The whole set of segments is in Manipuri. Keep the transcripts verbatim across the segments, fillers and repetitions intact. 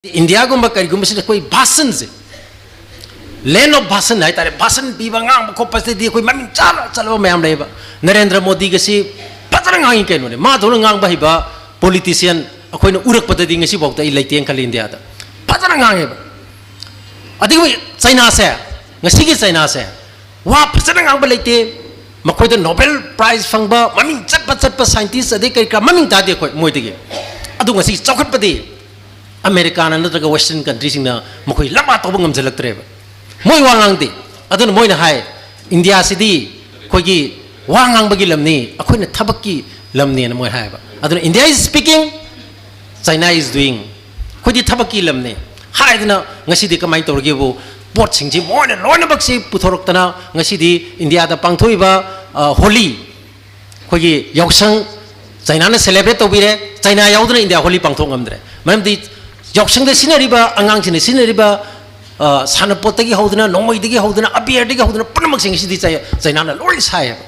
ꯏꯟꯗꯤꯌꯥꯒꯨꯝꯕ ꯀꯔꯤꯒꯨꯝꯕꯁꯤꯗ ꯑꯩꯈꯣꯏ ꯚꯥꯁꯟꯁꯦ, land of ꯚꯥꯁꯟ ꯍꯥꯏꯇꯥꯔꯦ, ꯚꯥꯁꯟ ꯄꯤꯕ, ꯉꯥꯡꯕ ꯈꯣꯠꯄꯁꯤꯗꯤ ꯑꯩꯈꯣꯏ ꯃꯃꯤꯡ ꯆꯥꯔ ꯆꯠꯂꯕ ꯃꯌꯥꯝ ꯂꯩꯌꯦꯕ꯫ ꯅꯔꯦꯟꯗ꯭ꯔ ꯃꯣꯗꯤꯒꯁꯤ ꯐꯖꯅ ꯉꯥꯡꯉꯤ ꯀꯩꯅꯣꯅꯦ꯫ ꯃꯥꯗꯧꯅ ꯉꯥꯡꯕ ꯍꯩꯕ ꯄꯣꯂꯤꯇꯤꯁꯤꯌꯥꯟ ꯑꯩꯈꯣꯏꯅ ꯎꯔꯛꯄꯗꯗꯤ ꯉꯁꯤꯐꯥꯎꯗ ꯑꯩ ꯂꯩꯇꯦꯅ ꯈꯜꯂꯤ ꯏꯟꯗꯤꯌꯥꯗ꯫ ꯐꯖꯅ ꯉꯥꯡꯉꯦꯕ꯫ ꯑꯗꯒꯤ ꯆꯩꯅꯥꯁꯦ, ꯉꯁꯤꯒꯤ ꯆꯩꯅꯥꯁꯦ ꯋꯥ ꯐꯖꯅ ꯉꯥꯡꯕ ꯂꯩꯇꯦ꯫ ꯃꯈꯣꯏꯗ ꯅꯣꯕꯦꯜ ꯄ꯭ꯔꯥꯏꯖ ꯐꯪꯕ, ꯃꯃꯤꯡ ꯆꯠꯄ ꯆꯠꯄ ꯁꯥꯏꯟꯇꯤꯁ, ꯑꯗꯩ ꯀꯔꯤ ꯀꯔꯥ ꯃꯃꯤꯡ ꯇꯥꯗꯦ ꯑꯩꯈꯣꯏ ꯃꯣꯏꯗꯒꯤ꯫ ꯑꯗꯨ ꯉꯁꯤ ꯆꯥꯎꯈꯠꯄꯗꯤ ꯑꯃꯦꯔꯤꯀꯥꯅ ꯅꯠꯇ꯭ꯔꯒ ꯋꯦꯁꯇꯔꯟ ꯀꯟꯇ꯭ꯔꯤꯁꯤꯡꯅ ꯃꯈꯣꯏ ꯂꯝꯕꯥ ꯇꯧꯕ ꯉꯝꯁꯤꯜꯂꯛꯇ꯭ꯔꯦꯕ꯫ ꯃꯣꯏ ꯋꯥ ꯉꯥꯡꯗꯦ꯫ ꯑꯗꯨꯅ ꯃꯣꯏꯅ ꯍꯥꯏ, "ꯏꯟꯗꯤꯌꯥꯁꯤꯗꯤ ꯑꯩꯈꯣꯏꯒꯤ ꯋꯥ ꯉꯥꯡꯕꯒꯤ ꯂꯝꯅꯤ, ꯑꯩꯈꯣꯏꯅ ꯊꯕꯛꯀꯤ ꯂꯝꯅꯦꯅ" ꯃꯣꯏ ꯍꯥꯏꯌꯦꯕ꯫ ꯑꯗꯨꯅ "India is speaking, China is doing"꯫ ꯑꯩꯈꯣꯏꯗꯤ ꯊꯕꯛꯀꯤ ꯂꯝꯅꯤ ꯍꯥꯏꯗꯅ ꯉꯁꯤꯗꯤ ꯀꯃꯥꯏꯅ ꯇꯧꯔꯒꯦꯕꯨ, ꯄꯣꯠꯁꯤꯡꯁꯤ ꯃꯣꯏꯅ ꯂꯣꯏꯅꯃꯛꯁꯤ ꯄꯨꯊꯣꯔꯛꯇꯅ ꯉꯁꯤꯗꯤ ꯏꯟꯗꯤꯌꯥꯗ ꯄꯥꯡꯊꯣꯛꯏꯕ, ꯑ, ꯍꯣꯂꯤ, ꯑꯩꯈꯣꯏꯒꯤ ꯌꯥꯎꯁꯪ ꯆꯩꯅꯥꯅ ꯁꯦꯂꯦꯕ꯭ꯔꯦꯠ ꯇꯧꯕꯤꯔꯦ꯫ ꯆꯩꯅꯥ ꯌꯥꯎꯗꯅ ꯏꯟꯗꯤꯌꯥ ꯍꯣꯂꯤ ꯄꯥꯡꯊꯣꯛ ꯉꯝꯗ꯭ꯔꯦ꯫ ꯃꯔꯝꯗꯤ ꯌꯥꯎꯁꯪꯗ ꯁꯤꯖꯤꯟꯅꯔꯤꯕ, ꯑꯉꯥꯡꯁꯤꯡꯅ ꯁꯤꯖꯤꯟꯅꯔꯤꯕ, ꯑ, ꯁꯥꯟꯅꯄꯣꯠꯇꯒꯤ ꯍꯧꯗꯅ, ꯅꯣꯡꯃꯩꯗꯒꯤ ꯍꯧꯗꯅ, ꯑꯕꯤꯌꯔꯗꯒꯤ ꯍꯧꯗꯅ ꯄꯨꯝꯅꯃꯛꯁꯤꯡ ꯑꯁꯤꯗꯤ ꯆꯩ-, ꯆꯩꯅꯥꯅ ꯂꯣꯏ ꯁꯥꯏꯌꯦꯕ꯫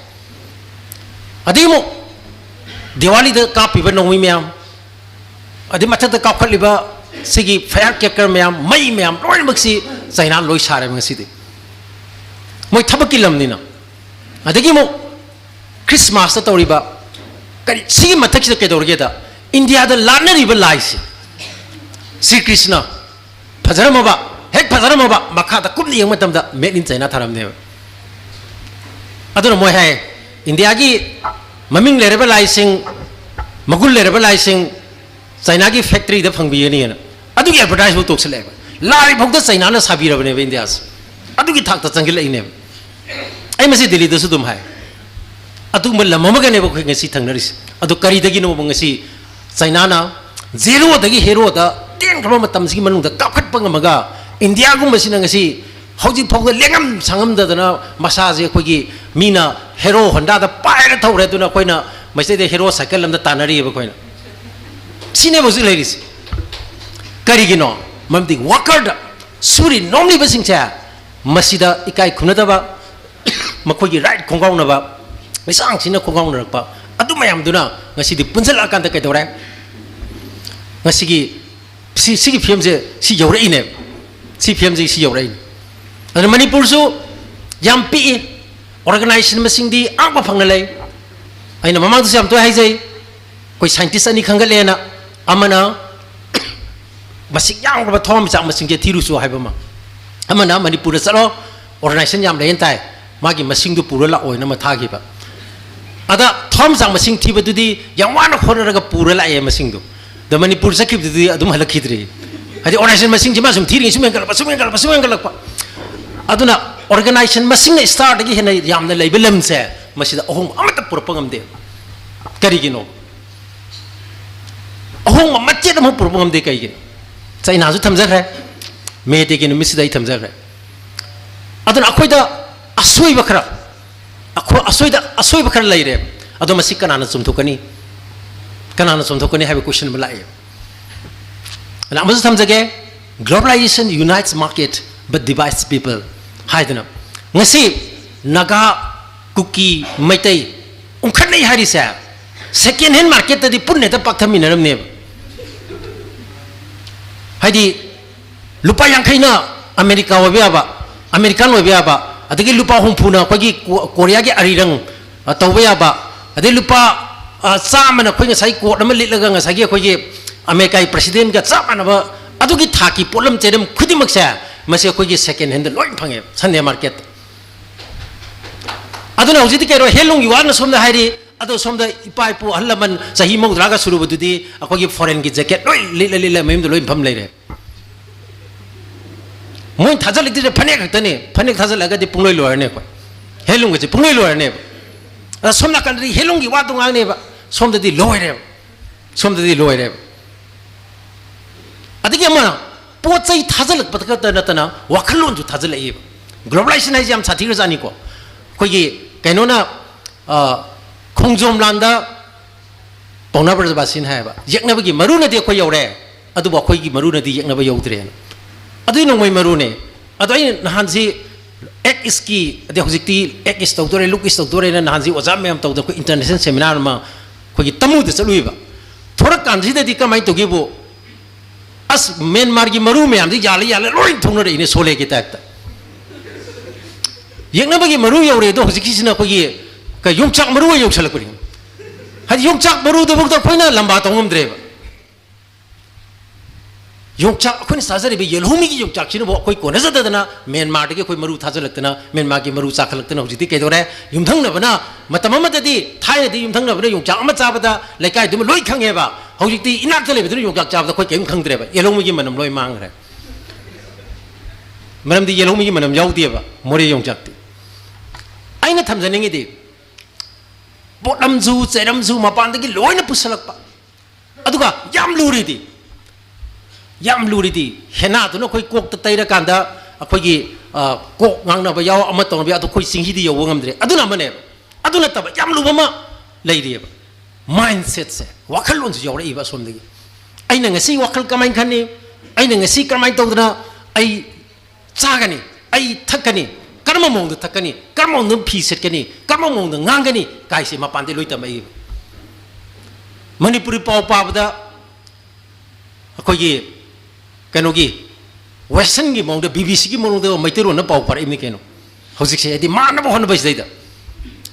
ꯑꯗꯒꯤ ꯑꯃꯨꯛ ꯗꯤꯋꯥꯂꯤꯗ ꯀꯥꯞꯄꯤꯕ ꯅꯣꯡꯃꯩ ꯃꯌꯥꯝ, ꯑꯗꯩ ꯃꯊꯛꯇ ꯀꯥꯞꯈꯠꯂꯤꯕ ꯁꯤꯒꯤ ꯐꯥꯌꯔ ꯀ꯭ꯔꯦꯀꯔ ꯃꯌꯥꯝ, ꯃꯩ ꯃꯌꯥꯝ ꯂꯣꯏꯅꯃꯛꯁꯤ ꯆꯩꯅꯥꯅ ꯂꯣꯏ ꯁꯥꯔꯦꯕ ꯉꯁꯤꯗꯤ꯫ ꯃꯣꯏ ꯊꯕꯛꯀꯤ ꯂꯝꯅꯤꯅ꯫ ꯑꯗꯒꯤ ꯑꯃꯨꯛ ꯈ꯭ꯔꯤꯁꯃꯥꯁꯇ ꯇꯧꯔꯤꯕ ꯀꯔꯤ, ꯁꯤꯒꯤ ꯃꯊꯛꯁꯤꯗ ꯀꯩꯗꯧꯔꯒꯦꯗ, ꯏꯟꯗꯤꯌꯥꯗ ꯂꯥꯠꯅꯔꯤꯕ ꯂꯥꯏꯁꯦ, ꯁ꯭ꯔꯤ ꯀ꯭ꯔꯤꯁꯅ ꯐꯖꯔꯝꯃꯕ, ꯍꯦꯛ ꯐꯖꯔꯝꯃꯕ, ꯃꯈꯥꯗ ꯀꯨꯞꯅ ꯌꯦꯡꯕ ꯃꯇꯝꯗ "Made in China" ꯊꯥꯔꯝꯅꯦꯕ꯫ ꯑꯗꯨꯅ ꯃꯣꯏ ꯍꯥꯏ, ꯏꯟꯗꯤꯌꯥꯒꯤ ꯃꯃꯤꯡ ꯂꯩꯔꯕ ꯂꯥꯏꯁꯤꯡ, ꯃꯒꯨꯟ ꯂꯩꯔꯕ ꯂꯥꯏꯁꯤꯡ ꯆꯩꯅꯥꯒꯤ ꯐꯦꯛꯇꯔꯤꯗ ꯐꯪꯕꯤꯒꯅꯤꯅ꯫ ꯑꯗꯨꯒꯤ ꯑꯦꯗꯚꯔꯇꯥꯏꯁꯕꯨ ꯇꯧꯁꯤꯜꯂꯛꯑꯦꯕ꯫ ꯂꯥꯏ ꯐꯥꯎꯗ ꯆꯩꯅꯥꯅ ꯁꯥꯕꯤꯔꯕꯅꯦꯕ ꯏꯟꯗꯤꯌꯥꯁꯦ꯫ ꯑꯗꯨꯒꯤ ꯊꯥꯛꯇ ꯆꯪꯁꯤꯜꯂꯛꯏꯅꯦꯕ꯫ ꯑꯩ ꯃꯁꯤ ꯗꯤꯜꯂꯤꯗꯁꯨ ꯑꯗꯨꯝ ꯍꯥꯏ꯫ ꯑꯗꯨꯒꯨꯝꯕ ꯂꯝ ꯑꯃꯒꯅꯦꯕ ꯑꯩꯈꯣꯏ ꯉꯁꯤ ꯊꯪꯅꯔꯤꯁꯦ꯫ ꯑꯗꯨ ꯀꯔꯤꯗꯒꯤꯅꯣꯕ ꯉꯁꯤ ꯆꯩꯅꯥꯅ ꯖꯦꯔꯣꯗꯒꯤ ꯍꯦꯔꯣꯗ ꯇꯦꯟꯈ꯭ꯔꯕ ꯃꯇꯝꯁꯤꯒꯤ ꯃꯅꯨꯡꯗ ꯀꯥꯞꯈꯠꯄ ꯉꯝꯃꯒ, ꯏꯟꯗꯤꯌꯥꯒꯨꯝꯕꯁꯤꯅ ꯉꯁꯤ ꯍꯧꯖꯤꯛ ꯐꯥꯎꯗ ꯂꯦꯡꯉꯝ ꯁꯥꯡꯉꯝꯗꯗꯅ ꯃꯁꯥꯁꯦ ꯑꯩꯈꯣꯏꯒꯤ ꯃꯤꯅ ꯍꯦꯔꯣ ꯍꯣꯟꯗꯥꯗ ꯄꯥꯏꯔ ꯊꯧꯔꯦ, ꯑꯗꯨꯅ ꯑꯩꯈꯣꯏꯅ ꯃꯁꯤꯗꯩꯗ ꯍꯦꯔꯣ ꯁꯥꯏꯀꯜ ꯑꯃꯗ ꯇꯥꯟꯅꯔꯤꯑꯕ ꯑꯩꯈꯣꯏꯅ꯫ ꯁꯤꯅꯦꯕ ꯍꯧꯖꯤꯛ ꯂꯩꯔꯤꯁꯦ꯫ ꯀꯔꯤꯒꯤꯅꯣ? ꯃꯔꯝꯗꯤ ꯋꯥꯀꯔꯗ ꯁꯨꯔꯤ ꯅꯣꯝꯂꯤꯕꯁꯤꯡꯁꯦ ꯃꯁꯤꯗ ꯏꯀꯥꯏ ꯈꯨꯝꯅꯗꯕ, ꯃꯈꯣꯏꯒꯤ ꯔꯥꯏꯠ ꯈꯣꯡꯒꯥꯎꯅꯕ, ꯂꯩꯁꯥꯡꯁꯤꯟꯅ ꯈꯣꯡꯒꯥꯎꯅꯔꯛꯄ, ꯑꯗꯨ ꯃꯌꯥꯝꯗꯨꯅ ꯉꯁꯤꯗꯤ ꯄꯨꯟꯁꯤꯜꯂꯛꯑꯀꯥꯟꯗ ꯀꯩꯗꯧꯔꯦ? ꯉꯁꯤꯒꯤ ꯁꯤ ꯁꯤꯒꯤ ꯐꯤꯕꯝꯁꯦ ꯁꯤ ꯌꯧꯔꯛꯏꯅꯦꯕ꯫ ꯁꯤ ꯐꯤꯕꯝꯁꯦ ꯁꯤ ꯌꯧꯔꯛꯏꯅꯦ꯫ ꯑꯗꯨꯅ ꯃꯅꯤꯄꯨꯔꯁꯨ ꯌꯥꯝ ꯄꯤꯛꯏ꯫ ꯑꯣꯔꯒꯅꯥꯏꯖꯦꯁꯟ ꯃꯁꯤꯡꯗꯤ ꯑꯉꯛꯄ ꯐꯪꯅ ꯂꯩ꯫ ꯑꯩꯅ ꯃꯃꯥꯡꯗꯁꯨ ꯌꯥꯝ ꯇꯣꯏ ꯍꯥꯏꯖꯩ, ꯑꯩꯈꯣꯏ ꯁꯥꯏꯟꯇꯤꯁ ꯑꯅꯤ ꯈꯟꯒꯠꯂꯦꯅ꯫ ꯑꯃꯅ ꯃꯁꯤꯡ ꯌꯥꯝꯈ꯭ꯔꯕ ꯊꯋꯥꯟꯃꯤꯆꯥꯛ ꯃꯁꯤꯡꯁꯦ ꯊꯤꯔꯨꯆꯣ ꯍꯥꯏꯕ ꯑꯃ, ꯑꯃꯅ ꯃꯅꯤꯄꯨꯔꯗ ꯆꯠꯂꯣ, ꯑꯣꯔꯒꯅꯥꯏꯖꯦꯁꯟ ꯌꯥꯝ ꯂꯩꯌꯦꯅ ꯇꯥꯏ, ꯃꯥꯒꯤ ꯃꯁꯤꯡꯗꯨ ꯄꯨꯔ ꯂꯥꯛꯑꯣꯅ ꯑꯃ ꯊꯥꯈꯤꯕ꯫ ꯑꯗ ꯊꯋꯥꯟꯃꯤꯆꯥꯛ ꯃꯁꯤꯡ ꯊꯤꯕꯗꯨꯗꯤ ꯌꯥꯝ ꯋꯥꯅ ꯍꯣꯠꯅꯔꯒ ꯄꯨꯔ ꯂꯥꯛꯑꯦ ꯃꯁꯤꯡꯗꯨ꯫ ꯑꯗ ꯃꯅꯤꯄꯨꯔ ꯆꯠꯈꯤꯕꯗꯨꯗꯤ ꯑꯗꯨꯝ ꯍꯜꯂꯛꯈꯤꯗ꯭ꯔꯦ꯫ ꯍꯥꯏꯗꯤ ꯑꯣꯔꯒꯅꯥꯏꯖꯦꯁꯟ ꯃꯁꯤꯡꯁꯤ ꯃꯥ ꯁꯨꯝ ꯊꯤꯔꯤꯉꯩ ꯁꯨꯝ ꯍꯦꯟꯒꯠꯂꯛꯄ, ꯁꯨꯝ ꯍꯦꯟꯒꯠꯂꯛꯄ, ꯁꯨꯝ ꯍꯦꯟꯒꯠꯂꯛꯄ꯫ ꯑꯗꯨꯅ ꯑꯣꯔꯒꯅꯥꯏꯖꯦꯁꯟ ꯃꯁꯤꯡꯅ ꯁ꯭ꯇꯥꯔꯗꯒꯤ ꯍꯦꯟꯅ ꯌꯥꯝꯅ ꯂꯩꯕ ꯂꯝꯁꯦ, ꯃꯁꯤꯗ ꯑꯍꯣꯡꯕ ꯑꯃꯠꯇ ꯄꯨꯔꯛꯄ ꯉꯝꯗꯦ꯫ ꯀꯔꯤꯒꯤꯅꯣ? ꯑꯍꯣꯡꯕ ꯃꯆꯦꯠ ꯑꯃ ꯄꯨꯔꯛꯄ ꯉꯝꯗꯦ꯫ ꯀꯩꯒꯤꯅꯣ? ꯆꯩꯅꯥꯁꯨ ꯊꯝꯖꯈ꯭ꯔꯦ, ꯃꯦ ꯗꯦꯒꯤ ꯅꯨꯃꯤꯠꯁꯤꯗ ꯑꯩ ꯊꯝꯖꯈ꯭ꯔꯦ꯫ ꯑꯗꯨꯅ ꯑꯩꯈꯣꯏꯗ ꯑꯁꯣꯏꯕ ꯈꯔ, ꯑꯩꯈꯣꯏ ꯑꯁꯣꯏꯗ ꯑꯁꯣꯏꯕ ꯈꯔ ꯂꯩꯔꯦ꯫ ꯑꯗꯣ ꯃꯁꯤ ꯀꯅꯥꯅ ꯆꯨꯝꯊꯣꯛꯀꯅꯤ? ꯀꯅꯥꯅ ꯆꯨꯝꯊꯣꯛꯀꯅꯤ ꯍꯥꯏꯕ ꯀꯣꯏꯁꯟ ꯑꯃ ꯂꯥꯛꯑꯦ꯫ ꯑꯗꯨꯅ ꯑꯃꯁꯨ ꯊꯝꯖꯒꯦ, "Globalization unites market but divides people" ꯍꯥꯏꯗꯅ꯫ ꯉꯁꯤ ꯅꯥꯒꯥ, ꯀꯨꯀꯤ, ꯃꯩꯇꯩ ꯎꯪꯈꯠꯅꯩ ꯍꯥꯏꯔꯤꯁꯦ, ꯁꯦꯀꯦꯟ ꯍꯦꯟ ꯃꯥꯔꯀꯦꯠꯇꯗꯤ ꯄꯨꯟꯅ ꯍꯦꯛꯇ ꯄꯥꯛꯊꯃꯤꯟꯅꯔꯝꯅꯦꯕ꯫ ꯍꯥꯏꯗꯤ ꯂꯨꯄꯥ ꯌꯥꯡꯈꯩꯅ ꯑꯃꯦꯔꯤꯀꯥ ꯑꯣꯏꯕ ꯌꯥꯕ, ꯑꯃꯦꯔꯤꯀꯥꯟ ꯑꯣꯏꯕ ꯌꯥꯕ, ꯑꯗꯒꯤ ꯂꯨꯄꯥ ꯍꯨꯝꯐꯨꯅ ꯑꯩꯈꯣꯏꯒꯤ ꯀꯣ-, ꯀꯣꯔꯤꯌꯥꯒꯤ ꯑꯔꯤꯔꯪ, ꯑ, ꯇꯧꯕ ꯌꯥꯕ, ꯑꯗꯩ ꯂꯨꯄꯥ, ꯑ, ꯆꯥꯝꯃꯅ ꯑꯩꯈꯣꯏ ꯉꯁꯥꯏ ꯀꯣꯠ ꯑꯃ ꯂꯤꯠꯂꯒ ꯉꯁꯥꯏꯒꯤ ꯑꯩꯈꯣꯏꯒꯤ ꯑꯃꯦꯔꯤꯀꯥꯒꯤ ꯄ꯭ꯔꯁꯤꯗꯦꯟꯒ ꯆꯞ ꯃꯥꯟꯅꯕ ꯑꯗꯨꯒꯤ ꯊꯥꯛꯀꯤ ꯄꯣꯠꯂꯝ ꯆꯩꯔꯝ ꯈꯨꯗꯤꯡꯃꯛꯁꯦ, ꯃꯁꯤ ꯑꯩꯈꯣꯏꯒꯤ ꯁꯦꯀꯦꯟ ꯍꯦꯟꯗ ꯂꯣꯏ ꯐꯪꯉꯦ, ꯁꯟꯗꯦ ꯃꯥꯔꯀꯦꯠꯇ꯫ ꯑꯗꯨꯅ ꯍꯧꯖꯤꯛꯇꯤ ꯀꯩꯅꯣ, ꯍꯦꯟꯂꯨꯝꯒꯤ ꯋꯥꯅ ꯁꯣꯝꯗ ꯍꯥꯏꯔꯤ, ꯑꯗꯣ ꯁꯣꯝꯗ ꯏꯄꯥ ꯏꯄꯨ ꯑꯍꯜ ꯂꯃꯟ ꯆꯍꯤ ꯃꯧꯗ꯭ꯔꯥꯒ ꯁꯨꯔꯨꯕꯗꯨꯗꯤ ꯑꯩꯈꯣꯏꯒꯤ ꯐꯣꯔꯦꯟꯒꯤ ꯖꯦꯀꯦꯠ ꯂꯣꯏ ꯂꯤꯠꯂ ꯂꯤꯠꯂ ꯃꯌꯨꯝꯗ ꯂꯣꯏ ꯐꯝ ꯂꯩꯔꯦ꯫ ꯃꯣꯏꯅ ꯊꯥꯖꯜꯂꯛꯇ꯭ꯔꯤꯁꯦ ꯐꯅꯦꯛ ꯈꯛꯇꯅꯦ꯫ ꯐꯅꯦꯛ ꯊꯥꯖꯜꯂꯛꯑꯒꯗꯤ ꯄꯨꯡꯂꯣꯏ ꯂꯣꯏꯔꯅꯤ ꯑꯩꯈꯣꯏ꯫ ꯍꯦꯟꯂꯨꯝꯒꯁꯦ ꯄꯨꯡꯂꯣꯏ ꯂꯣꯏꯔꯅꯦꯕ꯫ ꯑꯗ ꯁꯣꯝ ꯅꯥꯀꯟꯗꯗꯤ ꯍꯦꯟꯂꯨꯝꯒꯤ ꯋꯥꯗꯣ ꯉꯥꯡꯅꯦꯕ, ꯁꯣꯝꯗꯗꯤ ꯂꯣꯏꯔꯦꯕ꯫ ꯁꯣꯝꯗꯗꯤ ꯂꯣꯏꯔꯦꯕ꯫ ꯑꯗꯒꯤ ꯑꯃ, ꯄꯣꯠ ꯆꯩ ꯊꯥꯖꯤꯜꯂꯛꯄꯗ ꯈꯛꯇ ꯅꯠꯇꯅ ꯋꯥꯈꯜꯂꯣꯟꯁꯨ ꯊꯥꯖꯤꯜꯂꯛꯏꯕ꯫ ꯒ꯭ꯂꯣꯕꯦꯂꯥꯏꯖꯦꯁꯟ ꯍꯥꯏꯁꯦ ꯌꯥꯝ ꯁꯥꯊꯤꯈ꯭ꯔꯖꯥꯠꯅꯤꯀꯣ꯫ ꯑꯩꯈꯣꯏꯒꯤ ꯀꯩꯅꯣꯅ, ꯑ, ꯈꯣꯡꯖꯣꯝ ꯂꯥꯟꯗ ꯄꯥꯎꯅꯥ ꯕ꯭ꯔꯖꯕꯥꯁꯤꯅ ꯍꯥꯏꯌꯦꯕ, "ꯌꯦꯛꯅꯕꯒꯤ ꯃꯔꯨꯅꯗꯤ ꯑꯩꯈꯣꯏ ꯌꯧꯔꯦ, ꯑꯗꯨꯕꯨ ꯑꯩꯈꯣꯏꯒꯤ ꯃꯔꯨꯅꯗꯤ ꯌꯦꯛꯅꯕ ꯌꯧꯗ꯭ꯔꯦꯅ"꯫ ꯑꯗꯨꯏ ꯅꯣꯡꯃꯩ ꯃꯔꯨꯅꯦ꯫ ꯑꯗꯣ ꯑꯩꯅ ꯅꯍꯥꯟꯁꯤ ꯑꯦꯛ ꯏꯁꯀꯤ, ꯑꯗꯩ ꯍꯧꯖꯤꯛꯇꯤ ꯑꯦꯛ ꯏꯁ ꯇꯧꯗꯣꯔꯦ, ꯂꯨꯛ ꯏꯁ ꯇꯧꯗꯣꯔꯦꯅ ꯅꯍꯥꯟꯁꯤ ꯑꯣꯖꯥ ꯃꯌꯥꯝ ꯇꯧꯗꯅ ꯑꯩꯈꯣꯏ ꯏꯟꯇꯔꯅꯦꯁꯅꯦꯜ ꯁꯦꯃꯤꯅꯥꯔ ꯑꯃ ꯑꯩꯈꯣꯏꯒꯤ ꯇꯃꯨꯗ ꯆꯠꯂꯨꯏꯕ꯫ ꯊꯣꯔꯛꯀꯥꯟꯁꯤꯗꯗꯤ ꯀꯃꯥꯏꯅ ꯇꯧꯒꯦꯕꯨ, ꯑꯁ, ꯃ꯭ꯌꯥꯟꯃꯥꯔꯒꯤ ꯃꯔꯨ ꯃꯌꯥꯝꯁꯤ ꯌꯥꯜꯂ ꯌꯥꯜꯂ ꯂꯣꯏ ꯊꯣꯛꯅꯔꯛꯏꯅꯦ, ꯁꯣꯂꯦꯒꯤ ꯇꯥꯏꯞꯇ꯫ ꯌꯦꯛꯅꯕꯒꯤ ꯃꯔꯨ ꯌꯧꯔꯦ, ꯑꯗꯣ ꯍꯧꯖꯤꯛꯀꯤꯁꯤꯅ ꯑꯩꯈꯣꯏꯒꯤ ꯀ-, ꯌꯣꯡꯆꯥꯛ ꯃꯔꯨ ꯑꯣꯏꯅ ꯌꯧꯁꯜꯂꯛꯄꯅꯤ꯫ ꯍꯥꯏꯗꯤ ꯌꯣꯡꯆꯥꯛ ꯃꯔꯨꯗꯨꯐꯥꯎꯗ ꯑꯩꯈꯣꯏꯅ ꯂꯝꯕꯥ ꯇꯧ ꯉꯝꯗ꯭ꯔꯦꯕ꯫ ꯌꯣꯡꯆꯥꯛ, ꯑꯩꯈꯣꯏꯅ ꯆꯥꯖꯔꯤꯕ ꯌꯦꯜꯍꯧꯃꯤꯒꯤ ꯌꯣꯡꯆꯥꯛꯁꯤꯅꯕꯨ ꯑꯩꯈꯣꯏ ꯀꯣꯟꯅꯖꯗꯗꯅ ꯃ꯭ꯌꯥꯟꯃꯥꯔꯗꯒꯤ ꯑꯩꯈꯣꯏ ꯃꯔꯨ ꯊꯥꯖꯤꯜꯂꯛꯇꯅ, ꯃ꯭ꯌꯥꯟꯃꯥꯔꯒꯤ ꯃꯔꯨ ꯆꯥꯈꯠꯂꯛꯇꯅ ꯍꯧꯖꯤꯛꯇꯤ ꯀꯩꯗꯧꯔꯦ? ꯌꯨꯝꯊꯪꯅꯕꯅ, ꯃꯇꯝ ꯑꯃꯗꯗꯤ, ꯊꯥꯏꯅꯗꯤ ꯌꯨꯝꯊꯪꯅꯕꯅ ꯌꯣꯡꯆꯥꯛ ꯑꯃ ꯆꯥꯕꯗ ꯂꯩꯀꯥꯏꯗꯨꯃ ꯂꯣꯏ ꯈꯪꯉꯦꯕ꯫ ꯍꯧꯖꯤꯛꯇꯤ ꯏꯅꯥꯛꯇ ꯂꯩꯕꯗꯨꯅ ꯌꯣꯡꯆꯥꯛ ꯆꯥꯕꯗ ꯑꯩꯈꯣꯏ ꯀꯔꯤꯝ ꯈꯪꯗ꯭ꯔꯦꯕ꯫ ꯌꯦꯜꯍꯧꯃꯤꯒꯤ ꯃꯅꯝ ꯂꯣꯏ ꯃꯥꯡꯈ꯭ꯔꯦ꯫ ꯃꯔꯝꯗꯤ ꯌꯦꯜꯍꯧꯃꯤꯒꯤ ꯃꯅꯝ ꯌꯥꯎꯗꯦꯕ ꯃꯣꯔꯦ ꯌꯣꯡꯆꯥꯛꯇꯤ꯫ ꯑꯩꯅ ꯊꯝꯖꯅꯤꯡꯉꯤꯗꯤ, ꯄꯣꯠꯂꯝꯁꯨ ꯆꯩꯔꯝꯁꯨ ꯃꯄꯥꯟꯗꯒꯤ ꯂꯣꯏꯅ ꯄꯨꯁꯜꯂꯛꯄ꯫ ꯑꯗꯨꯒ ꯌꯥꯝ ꯂꯨꯔꯤꯗꯤ, ꯌꯥꯝ ꯂꯨꯔꯤꯗꯤ, ꯍꯦꯅꯥꯗꯨꯅ ꯑꯩꯈꯣꯏ ꯀꯣꯛꯇ ꯇꯩꯔꯀꯥꯟꯗ ꯑꯩꯈꯣꯏꯒꯤ, ꯑ, ꯀꯣꯛ ꯉꯥꯡꯅꯕ ꯌꯥꯎ, ꯑꯃ ꯇꯧꯅꯕ ꯌꯥꯎ, ꯑꯗꯨ ꯑꯩꯈꯣꯏ ꯆꯤꯡꯍꯤꯗꯤ ꯌꯧꯕ ꯉꯝꯗ꯭ꯔꯦ꯫ ꯑꯗꯨꯅ ꯑꯃꯅꯦꯕ꯫ ꯑꯗꯨ ꯅꯠꯇꯕ ꯌꯥꯝ ꯂꯨꯕ ꯑꯃ ꯂꯩꯔꯤꯑꯕ꯫ ꯃꯥꯏꯟꯁꯦꯠꯁꯦ, ꯋꯥꯈꯜꯂꯣꯟꯁꯨ ꯌꯥꯎꯔꯛꯏꯕ ꯑꯁꯣꯝꯗꯒꯤ꯫ ꯑꯩꯅ ꯉꯁꯤ ꯋꯥꯈꯜ ꯀꯃꯥꯏꯅ ꯈꯟꯅꯤ? ꯑꯩꯅ ꯉꯁꯤ ꯀꯔꯝꯍꯥꯏꯅ ꯇꯧꯗꯅ ꯑꯩ ꯆꯥꯒꯅꯤ, ꯑꯩ ꯊꯛꯀꯅꯤ, ꯀꯔꯝꯕ ꯃꯑꯣꯡꯗ ꯊꯛꯀꯅꯤ, ꯀꯔꯝꯕ ꯃꯑꯣꯡꯗ ꯐꯤ ꯁꯦꯠꯀꯅꯤ, ꯀꯔꯝꯕ ꯃꯑꯣꯡꯗ ꯉꯥꯡꯒꯅꯤ ꯀꯥꯏꯁꯦ ꯃꯄꯥꯟꯗꯩ ꯂꯣꯏ ꯇꯝꯃꯛꯏꯕ꯫ ꯃꯅꯤꯄꯨꯔꯤ ꯄꯥꯎ ꯄꯥꯕꯗ ꯑꯩꯈꯣꯏꯒꯤ ꯀꯩꯅꯣꯒꯤ ꯋꯦꯁꯇꯔꯟꯒꯤ ꯃꯑꯣꯡꯗ, ꯕꯤ ꯕꯤ ꯁꯤꯒꯤ ꯃꯑꯣꯡꯗ ꯃꯩꯇꯩꯂꯣꯟꯅ ꯄꯥꯎ ꯄꯥꯔꯛꯏꯕꯅꯤ ꯀꯩꯅꯣ꯫ ꯍꯧꯖꯤꯛꯁꯦ ꯍꯥꯏꯗꯤ ꯃꯥꯟꯅꯕ ꯍꯣꯠꯅꯕꯁꯤꯗꯩꯗ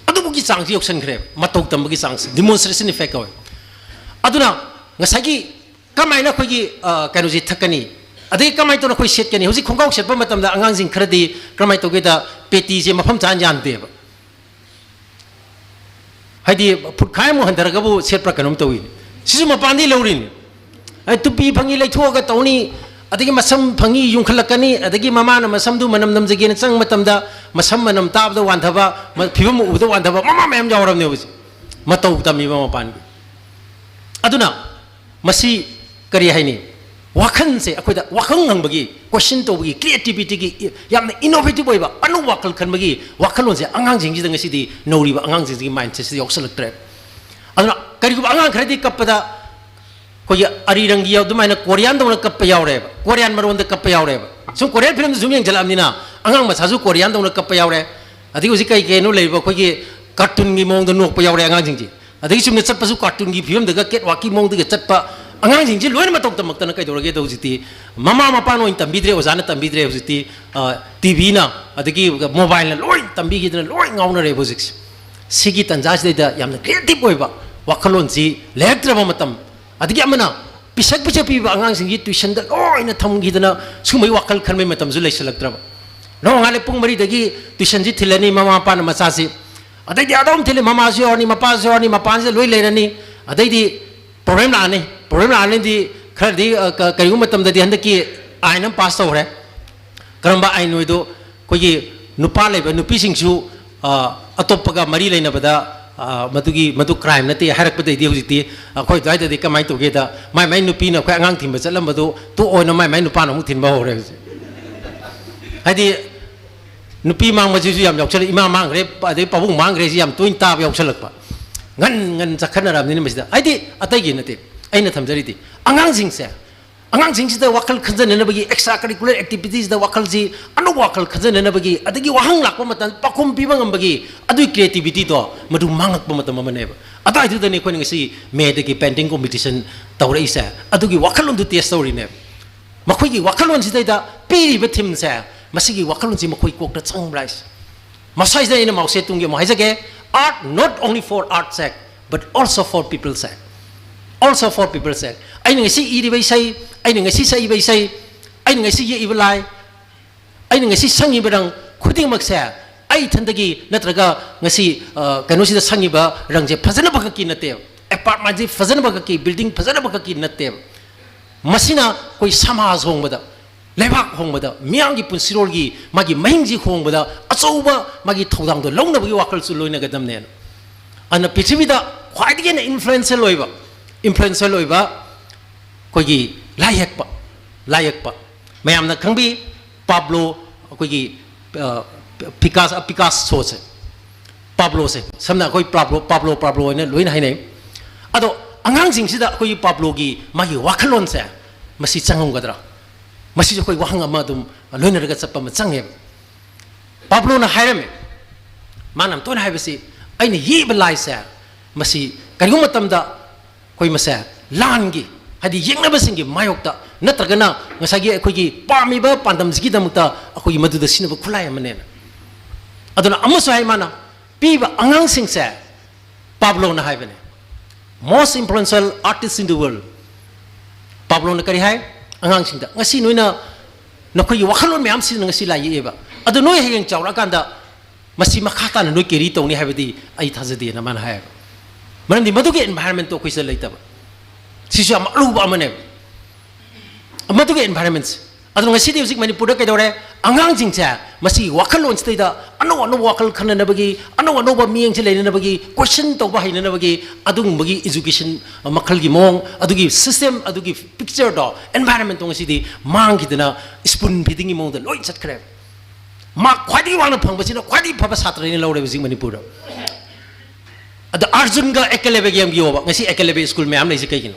ꯑꯗꯨꯕꯨꯒꯤ ꯆꯥꯡꯁꯤ ꯌꯧꯁꯟꯈ꯭ꯔꯦꯕ, ꯃꯇꯧ ꯇꯝꯕꯒꯤ ꯆꯥꯡꯁꯦ, ꯗꯤꯃꯣꯟꯁꯇ꯭ꯔꯦꯁꯟ ꯏꯐꯦꯛ ꯀꯧꯋꯦ꯫ ꯑꯗꯨꯅ ꯉꯁꯥꯏꯒꯤ ꯀꯃꯥꯏꯅ ꯑꯩꯈꯣꯏꯒꯤ, ꯑ, ꯀꯩꯅꯣꯁꯦ ꯊꯛꯀꯅꯤ, ꯑꯗꯒꯤ ꯀꯃꯥꯏꯅ ꯇꯧꯅ ꯑꯩꯈꯣꯏ ꯁꯦꯠꯀꯅꯤ? ꯍꯧꯖꯤꯛ ꯈꯣꯡꯒ꯭ꯔꯥꯎ ꯁꯦꯠꯄ ꯃꯇꯝꯗ ꯑꯉꯥꯡꯁꯤꯡ ꯈꯔꯗꯤ ꯀꯃꯥꯏꯅ ꯇꯧꯒꯦꯗ, ꯄꯦꯇꯤꯁꯦ ꯃꯐꯝ ꯆꯥꯅ ꯌꯥꯟꯗꯦꯕ꯫ ꯍꯥꯏꯗꯤ ꯐꯨꯠ ꯈꯥꯏꯃꯨꯛ ꯍꯟꯊꯔꯒꯕꯨ ꯁꯦꯠꯄ꯭ꯔꯥ ꯀꯩꯅꯣꯝ ꯇꯧꯏꯅꯦ꯫ ꯁꯤꯁꯨ ꯃꯄꯥꯟꯗꯒꯤ ꯂꯧꯔꯤꯅꯤ꯫ ꯑꯩ ꯇꯨꯄꯤ ꯐꯪꯉꯤ ꯂꯩꯊꯣꯛꯑꯒ ꯇꯧꯅꯤ, ꯑꯗꯒꯤ ꯃꯁꯝ ꯐꯪꯉꯤ ꯌꯨꯡꯈꯠꯂꯛꯀꯅꯤ, ꯑꯗꯒꯤ ꯃꯃꯥꯅ ꯃꯁꯝꯗꯨ ꯃꯅꯝ ꯅꯝꯖꯒꯦꯅ ꯆꯪꯕ ꯃꯇꯝꯗ ꯃꯁꯝ ꯃꯅꯝ ꯇꯥꯕꯗ ꯋꯥꯟꯊꯕ, ꯃ-, ꯐꯤꯕꯝ ꯎꯕꯗ ꯋꯥꯟꯊꯕ, ꯃꯃꯥ ꯃꯌꯥꯝ ꯌꯥꯎꯔꯕꯅꯦ ꯍꯧꯖꯤꯛ꯫ ꯃꯇꯧ ꯇꯝꯃꯤꯕ ꯃꯄꯥꯟꯒꯤ꯫ ꯑꯗꯨꯅ ꯃꯁꯤ ꯀꯔꯤ ꯍꯥꯏꯅꯤ? ꯋꯥꯈꯜꯁꯦ ꯑꯩꯈꯣꯏꯗ ꯋꯥꯈꯜ ꯉꯪꯕꯒꯤ, ꯀꯣꯏꯁꯟ ꯇꯧꯕꯒꯤ, ꯀ꯭ꯔꯤꯌꯦꯇꯤꯕꯤꯇꯤꯒꯤ, ꯌꯥꯝꯅ ꯏꯅꯣꯚꯦꯇꯤꯕ ꯑꯣꯏꯕ ꯑꯅꯧꯕ ꯋꯥꯈꯜ ꯈꯟꯕꯒꯤ ꯋꯥꯈꯜꯂꯣꯟꯁꯦ ꯑꯉꯥꯡꯁꯤꯡꯁꯤꯗ ꯉꯁꯤꯗꯤ, ꯅꯧꯔꯤꯕ ꯑꯉꯥꯡꯁꯤꯡꯁꯤꯒꯤ ꯃꯥꯏꯟꯁꯦꯠꯁꯤꯗ ꯌꯥꯎꯁꯜꯂꯛꯇ꯭ꯔꯦ꯫ ꯑꯗꯨꯅ ꯀꯔꯤꯒꯨꯝꯕ ꯑꯉꯥꯡ ꯈꯔꯗꯤ ꯀꯞꯄꯗ ꯑꯩꯈꯣꯏꯒꯤ ꯑꯔꯤꯔꯪꯒꯤ ꯑꯗꯨꯃꯥꯏꯅ ꯀꯣꯔꯤꯌꯥꯟꯗꯧꯅ ꯀꯞꯄ ꯌꯥꯎꯔꯦꯕ, ꯀꯣꯔꯤꯌꯥꯟ ꯃꯔꯣꯟꯗ ꯀꯞꯄ ꯌꯥꯎꯔꯦꯕ꯫ ꯁꯨꯝ ꯀꯣꯔꯤꯌꯥꯟ ꯐꯤꯂꯝꯗ ꯁꯨꯝ ꯌꯦꯡꯁꯤꯜꯂꯛꯑꯕꯅꯤꯅ ꯑꯉꯥꯡ ꯃꯆꯥꯁꯨ ꯀꯣꯔꯤꯌꯥꯟꯗꯧꯅ ꯀꯞꯄ ꯌꯥꯎꯔꯦ꯫ ꯑꯗꯒꯤ ꯍꯧꯖꯤꯛ ꯀꯩ ꯀꯩꯅꯣ ꯂꯩꯔꯤꯕ ꯑꯩꯈꯣꯏꯒꯤ ꯀꯥꯔꯇꯨꯟꯒꯤ ꯃꯑꯣꯡꯗ ꯅꯣꯛꯄ ꯌꯥꯎꯔꯦ ꯑꯉꯥꯡꯁꯤꯡꯁꯦ꯫ ꯑꯗꯒꯤ ꯆꯨꯝꯅ ꯆꯠꯄꯁꯨ ꯀꯥꯔꯇꯨꯟꯒꯤ ꯐꯤꯕꯝꯗꯒ ꯀꯦꯠ ꯋꯥꯛꯀꯤ ꯃꯑꯣꯡꯗꯒ ꯆꯠꯄ, ꯑꯉꯥꯡꯁꯤꯡꯁꯤ ꯂꯣꯏꯅ ꯃꯇꯧ ꯇꯝꯃꯛꯇꯅ ꯀꯩꯗꯧꯔꯒꯦꯗ? ꯍꯧꯖꯤꯛꯇꯤ ꯃꯃꯥ ꯃꯄꯥꯅ ꯑꯣꯏꯅ ꯇꯝꯕꯤꯗ꯭ꯔꯦ, ꯑꯣꯖꯥꯅ ꯇꯝꯕꯤꯗ꯭ꯔꯦ꯫ ꯍꯧꯖꯤꯛꯇꯤ ꯇꯤꯚꯤꯅ, ꯑꯗꯒꯤ ꯃꯣꯕꯥꯏꯜꯅ ꯂꯣꯏ ꯇꯝꯕꯤꯈꯤꯗꯅ ꯂꯣꯏ ꯉꯥꯎꯅꯔꯦꯕ ꯍꯧꯖꯤꯛꯁꯦ꯫ ꯁꯤꯒꯤ ꯇꯥꯟꯖꯥꯁꯤꯗꯩꯗ ꯌꯥꯝꯅ ꯀ꯭ꯔꯤꯌꯦꯇꯤꯞ ꯑꯣꯏꯕ ꯋꯥꯈꯜꯂꯣꯟꯁꯤ ꯂꯩꯔꯛꯇ꯭ꯔꯕ ꯃꯇꯝ, ꯑꯗꯒꯤ ꯑꯃꯅ ꯄꯤꯁꯛ ꯄꯤꯁꯛ ꯄꯤꯕ ꯑꯉꯥꯡꯁꯤꯡꯒꯤ ꯇ꯭ꯋꯤꯁꯟꯗ ꯂꯣꯏꯅ ꯊꯝꯈꯤꯗꯅ ꯁꯨꯝꯕꯒꯤ ꯋꯥꯈꯜ ꯈꯟꯕꯒꯤ ꯃꯇꯝꯁꯨ ꯂꯩꯁꯤꯜꯂꯛꯇ꯭ꯔꯕ꯫ ꯅꯣꯡꯉꯥꯜꯂꯦ ꯄꯨꯡ ꯃꯔꯤꯗꯒꯤ ꯇ꯭ꯋꯤꯁꯟꯁꯤ ꯊꯤꯜꯂꯅꯤ ꯃꯃꯥ ꯃꯄꯥꯅ ꯃꯆꯥꯁꯤ, ꯑꯗꯩꯗꯤ ꯑꯗꯨꯝ ꯊꯤꯜꯂꯤ, ꯃꯃꯥꯁꯨ ꯌꯥꯎꯔꯅꯤ, ꯃꯄꯥꯁꯨ ꯌꯥꯎꯔꯅꯤ, ꯃꯄꯥꯟꯁꯤꯗ ꯂꯣꯏ ꯂꯩꯔꯅꯤ꯫ ꯑꯗꯩꯗꯤ ꯄ꯭ꯔꯣꯕ꯭ꯂꯦꯝ ꯂꯥꯛꯑꯅꯤ꯫ ꯄ꯭ꯔꯣꯕ꯭ꯂꯦꯝ ꯂꯥꯛꯑꯅꯤꯗꯤ ꯈꯔꯗꯤ, ꯑ, ꯀ-, ꯀꯔꯤꯒꯨꯝꯕ ꯃꯇꯝꯗꯗꯤ ꯍꯟꯗꯛꯀꯤ ꯑꯥꯏꯟ ꯑꯃ ꯄꯥꯁ ꯇꯧꯈ꯭ꯔꯦ꯫ ꯀꯔꯝꯕ ꯑꯥꯏꯟ ꯑꯣꯏꯗꯣ? ꯑꯩꯈꯣꯏꯒꯤ ꯅꯨꯄꯥ ꯂꯩꯕ ꯅꯨꯄꯤꯁꯤꯡꯁꯨ, ꯑ, ꯑꯇꯣꯞꯄꯒ ꯃꯔꯤ ꯂꯩꯅꯕꯗ, ꯑ, ꯃꯗꯨꯒꯤ, ꯃꯗꯨ ꯀ꯭ꯔꯥꯏꯝ ꯅꯠꯇꯦ ꯍꯥꯏꯔꯛꯄꯗꯩꯗꯤ ꯍꯧꯖꯤꯛꯇꯤ ꯑꯩꯈꯣꯏ ꯑꯗꯨꯋꯥꯏꯗꯗꯤ ꯀꯃꯥꯏꯅ ꯇꯧꯒꯦꯗ, ꯃꯥꯏ ꯃꯥꯏ ꯅꯨꯄꯤꯅ ꯑꯩꯈꯣꯏ ꯑꯉꯥꯡ ꯊꯤꯟꯕ ꯆꯠꯂꯝꯕꯗꯣ ꯇꯣꯛꯑꯣꯅ ꯃꯥꯏ ꯃꯥꯏ ꯅꯨꯄꯥꯅ ꯑꯃꯨꯛ ꯊꯤꯟꯕ ꯍꯧꯔꯦ ꯍꯧꯖꯤꯛ꯫ ꯍꯥꯏꯗꯤ ꯅꯨꯄꯤ ꯃꯥꯡꯕꯁꯤꯁꯨ ꯌꯥꯝ ꯌꯥꯎꯁꯜꯂꯛ, ꯏꯃꯥ ꯃꯥꯡꯈ꯭ꯔꯦ, ꯑꯗꯩ ꯄꯥꯕꯨꯡ ꯃꯥꯡꯈ꯭ꯔꯦꯁꯤ ꯌꯥꯝ ꯇꯣꯏꯅ ꯇꯥꯕ ꯌꯥꯎꯁꯜꯂꯛꯄ꯫ ꯉꯟ ꯉꯟ ꯆꯠꯈꯠꯅꯔꯕꯅꯤꯅ ꯃꯁꯤꯗ꯫ ꯍꯥꯏꯗꯤ ꯑꯇꯩꯒꯤ ꯅꯠꯇꯦ, ꯑꯩꯅ ꯊꯝꯖꯔꯤꯗꯤ ꯑꯉꯥꯡꯁꯤꯡꯁꯦ, ꯑꯉꯥꯡꯁꯤꯡꯁꯤꯗ ꯋꯥꯈꯜ ꯈꯟꯖꯅꯅꯕꯒꯤ, ꯑꯦꯛꯁꯇ꯭ꯔꯥ ꯀꯔꯤꯀꯨꯂꯔ ꯑꯦꯛꯇꯤꯚꯤꯇꯤꯁꯇ ꯋꯥꯈꯜꯁꯤ ꯑꯅꯧꯕ ꯋꯥꯈꯜ ꯈꯟꯖꯅꯅꯕꯒꯤ, ꯑꯗꯒꯤ ꯋꯥꯍꯪ ꯂꯥꯛꯄ ꯃꯇꯝꯗ ꯄꯥꯎꯈꯨꯝ ꯄꯤꯕ ꯉꯝꯕꯒꯤ ꯑꯗꯨꯒꯤ ꯀ꯭ꯔꯤꯌꯦꯇꯤꯚꯤꯇꯤꯗꯣ ꯃꯗꯨ ꯃꯥꯡꯉꯛꯄ ꯃꯇꯝ ꯑꯃꯅꯦꯕ꯫ ꯑꯗꯨꯋꯥꯏꯗꯨꯗꯅꯤ ꯑꯩꯈꯣꯏꯅ ꯉꯁꯤ ꯃꯦꯗꯒꯤ ꯄꯦꯟꯇꯤꯡ ꯀꯣꯝꯄꯤꯇꯤꯁꯟ ꯇꯧꯔꯛꯏꯁꯦ, ꯑꯗꯨꯒꯤ ꯋꯥꯈꯜꯂꯣꯟꯗꯨ ꯇꯦꯁ ꯇꯧꯔꯤꯅꯦꯕ꯫ ꯃꯈꯣꯏꯒꯤ ꯋꯥꯈꯜꯂꯣꯟꯁꯤꯗꯩꯗ ꯄꯤꯔꯤꯕ ꯊꯤꯝꯁꯦ, ꯃꯁꯤꯒꯤ ꯋꯥꯈꯜꯂꯣꯟꯁꯤ ꯃꯈꯣꯏ ꯀꯣꯛꯇ ꯆꯪꯕ꯭ꯔꯥ ꯍꯥꯏꯁꯦ꯫ ꯃꯁꯥꯏꯁꯤꯗ ꯑꯩꯅ ꯃꯥꯎ ꯁꯦ ꯇꯨꯡꯒꯤ ꯑꯃꯨꯛ ꯍꯥꯏꯖꯒꯦ, "Art not only for art's sake, but also for people's sake, also for people's sake." ꯑꯩꯅ ꯉꯁꯤ ꯏꯔꯤꯕ ꯏꯁꯩ, ꯑꯩꯅ ꯉꯁꯤ ꯁꯛꯏꯕ ꯏꯁꯩ, ꯑꯩꯅ ꯉꯁꯤ ꯌꯦꯛꯏꯕ ꯂꯥꯏ, ꯑꯩꯅ ꯉꯁꯤ ꯁꯪꯉꯤꯕ ꯔꯪ ꯈꯨꯗꯤꯡꯃꯛꯁꯦ ꯑꯩ ꯏꯊꯟꯗꯒꯤ ꯅꯠꯇ꯭ꯔꯒ ꯉꯁꯤ, ꯑ, ꯀꯩꯅꯣꯁꯤꯗ ꯁꯪꯉꯤꯕ ꯔꯪꯁꯦ ꯐꯖꯅꯕ ꯈꯛꯀꯤ ꯅꯠꯇꯦꯕ, ꯑꯦꯄꯥꯔꯠꯃꯦꯟꯁꯤ ꯐꯖꯅꯕ ꯈꯛꯀꯤ, ꯕꯤꯜꯗꯤꯡ ꯐꯖꯅꯕ ꯈꯛꯀꯤ ꯅꯠꯇꯦꯕ꯫ ꯃꯁꯤꯅ ꯑꯩꯈꯣꯏ ꯁꯃꯥꯖ ꯍꯣꯡꯕꯗ, ꯂꯩꯕꯥꯛ ꯍꯣꯡꯕꯗ, ꯃꯤꯌꯥꯝꯒꯤ ꯄꯨꯟꯁꯤꯔꯣꯜꯒꯤ ꯃꯥꯒꯤ ꯃꯍꯤꯡꯁꯤ ꯍꯣꯡꯕꯗ ꯑꯆꯧꯕ ꯃꯥꯒꯤ ꯊꯧꯗꯥꯡꯗꯣ ꯂꯧꯅꯕꯒꯤ ꯋꯥꯈꯜꯁꯨ ꯂꯣꯏꯅꯒꯗꯕꯅꯦꯅ꯫ ꯑꯗꯨꯅ ꯄ꯭ꯔꯤꯊꯤꯕꯤꯗ ꯈ꯭ꯋꯥꯏꯗꯒꯤ ꯍꯦꯟꯅ ꯏꯟꯐ꯭ꯂꯨꯌꯦꯟꯁꯦꯜ ꯑꯣꯏꯕ, ꯏꯟꯐ꯭ꯂꯨꯌꯦꯟꯁꯦꯜ ꯑꯣꯏꯕ ꯑꯩꯈꯣꯏꯒꯤ ꯂꯥꯏ ꯌꯦꯛꯄ, ꯂꯥꯏ ꯌꯦꯛꯄ ꯃꯌꯥꯝꯅ ꯈꯪꯕꯤ ꯄꯥꯕ꯭ꯂꯣ, ꯑꯩꯈꯣꯏꯒꯤ, ꯑ, ꯄꯤꯀꯥꯁ-, ꯄꯤꯀꯥꯁꯣꯁꯦ, ꯄꯥꯕ꯭ꯂꯣꯁꯦ ꯁꯝꯅ ꯑꯩꯈꯣꯏ ꯄꯥꯕ꯭ꯂꯣ, ꯄꯥꯕ꯭ꯂꯣ, ꯄꯥꯕ꯭ꯂꯣ ꯍꯥꯏꯅ ꯂꯣꯏꯅ ꯍꯥꯏꯅꯩ꯫ ꯑꯗꯣ ꯑꯉꯥꯡꯁꯤꯡꯁꯤꯗ ꯑꯩꯈꯣꯏꯒꯤ ꯄꯥꯕ꯭ꯂꯣꯒꯤ ꯃꯥꯒꯤ ꯋꯥꯈꯜꯂꯣꯟꯁꯦ ꯃꯁꯤ ꯆꯪꯉꯝꯒꯗ꯭ꯔꯥ? ꯃꯁꯤꯁꯨ ꯑꯩꯈꯣꯏ ꯋꯥꯍꯪ ꯑꯃ ꯑꯗꯨꯝ ꯂꯣꯏꯅꯔꯒ ꯆꯠꯄ ꯑꯃ ꯆꯪꯉꯦꯕ꯫ ꯄꯥꯕ꯭ꯂꯣꯅ ꯍꯥꯏꯔꯝꯃꯦ, ꯃꯥꯅ ꯌꯥꯝ ꯇꯣꯏꯅ ꯍꯥꯏꯕꯁꯤ, "ꯑꯩꯅ ꯌꯦꯛꯏꯕ ꯂꯥꯏꯁꯦ ꯃꯁꯤ ꯀꯔꯤꯒꯨꯝꯕ ꯃꯇꯝꯗ ꯑꯩꯈꯣꯏ ꯃꯁꯦ ꯂꯥꯟꯒꯤ, ꯍꯥꯏꯗꯤ ꯌꯦꯛꯅꯕꯁꯤꯡꯒꯤ ꯃꯥꯌꯣꯛꯇ, ꯅꯠꯇ꯭ꯔꯒꯅ ꯉꯁꯥꯏꯒꯤ ꯑꯩꯈꯣꯏꯒꯤ ꯄꯥꯝꯃꯤꯕ ꯄꯥꯟꯗꯝꯁꯤꯒꯤꯗꯃꯛꯇ ꯑꯩꯈꯣꯏꯒꯤ ꯃꯗꯨꯗ ꯁꯤꯖꯤꯟꯅꯕ ꯈꯨꯠꯂꯥꯏ ꯑꯃꯅꯦꯅ꯫ ꯑꯗꯨꯅ ꯑꯃꯁꯨ ꯍꯥꯏ ꯃꯥꯅ, ꯄꯤꯕ ꯑꯉꯥꯡꯁꯤꯡꯁꯦ, ꯄꯥꯕ꯭ꯂꯣꯅ ꯍꯥꯏꯕꯅꯦ, most influential artist in the world꯫ ꯄꯥꯕ꯭ꯂꯣꯅ ꯀꯔꯤ ꯍꯥꯏ? ꯑꯉꯥꯡꯁꯤꯡꯗ, "ꯉꯁꯤ ꯅꯣꯏꯅ ꯅꯈꯣꯏꯒꯤ ꯋꯥꯈꯜꯂꯣꯟ ꯃꯌꯥꯝꯁꯤꯅ ꯉꯁꯤ ꯂꯥꯏ ꯌꯦꯛꯑꯦꯕ, ꯑꯗꯣ ꯅꯣꯏ ꯍꯌꯦꯡ ꯆꯥꯎꯔꯛꯑꯀꯥꯟꯗ ꯃꯁꯤ ꯃꯈꯥ ꯇꯥꯅ ꯅꯣꯏ ꯀꯦꯔꯤ ꯇꯧꯅꯤ ꯍꯥꯏꯕꯗꯤ ꯑꯩ ꯊꯥꯖꯗꯦꯅ" ꯃꯥꯅ ꯍꯥꯏꯌꯦꯕ꯫ ꯃꯔꯝꯗꯤ ꯃꯗꯨꯒꯤ environment ꯇꯣ ꯑꯩꯈꯣꯏ ꯁꯤꯗ ꯂꯩꯇꯕ꯫ ꯁꯤꯁꯨ ꯌꯥꯝ ꯑꯔꯨꯕ ꯑꯃꯅꯦꯕ, ꯃꯗꯨꯒꯤ environment ꯁꯦ꯫ ꯑꯗꯨꯅ ꯉꯁꯤꯗꯤ ꯍꯧꯖꯤꯛ ꯃꯅꯤꯄꯨꯔꯗ ꯀꯩꯗꯧꯔꯦ? ꯑꯉꯥꯡꯁꯤꯡꯁꯦ ꯃꯁꯤꯒꯤ ꯋꯥꯈꯜꯂꯣꯟꯁꯤꯗꯩꯗ ꯑꯅꯧ ꯑꯅꯧꯕ ꯋꯥꯈꯜ ꯈꯟꯅꯅꯕꯒꯤ, ꯑꯅꯧ ꯑꯅꯧꯕ ꯃꯤꯠꯌꯦꯡꯁꯦ ꯂꯩꯅꯅꯕꯒꯤ, question ꯇꯧꯕ ꯍꯩꯅꯅꯕꯒꯤ ꯑꯗꯨꯒꯨꯝꯕꯒꯤ education ꯃꯈꯜꯒꯤ ꯃꯑꯣꯡ, ꯑꯗꯨꯒꯤ system, ꯑꯗꯨꯒꯤ picture ꯗꯣ, environment ꯇꯣ ꯉꯁꯤꯗꯤ ꯃꯥꯡꯈꯤꯗꯅ spoon feeding ꯒꯤ ꯃꯑꯣꯡꯗ ꯂꯣꯏ ꯆꯠꯈ꯭ꯔꯦ꯫ Mark ꯈ꯭ꯋꯥꯏꯗꯒꯤ ꯋꯥꯡꯅ ꯐꯪꯕꯁꯤꯅ ꯈ꯭ꯋꯥꯏꯗꯒꯤ ꯐꯕ ꯁꯥꯇ꯭ꯔꯅꯤ ꯂꯧꯔꯦ ꯍꯧꯖꯤꯛ ꯃꯅꯤꯄꯨꯔꯗ꯫ ꯑꯗ ꯑꯥꯔꯖꯨꯟꯒ ꯑꯦꯀꯂꯦꯕꯒ ꯌꯦꯡꯕꯤꯌꯣꯕ, ꯉꯁꯤ ꯑꯦꯀꯂꯦꯕ school ꯃꯌꯥꯝ ꯂꯩꯁꯦ ꯀꯩꯒꯤꯅꯣ?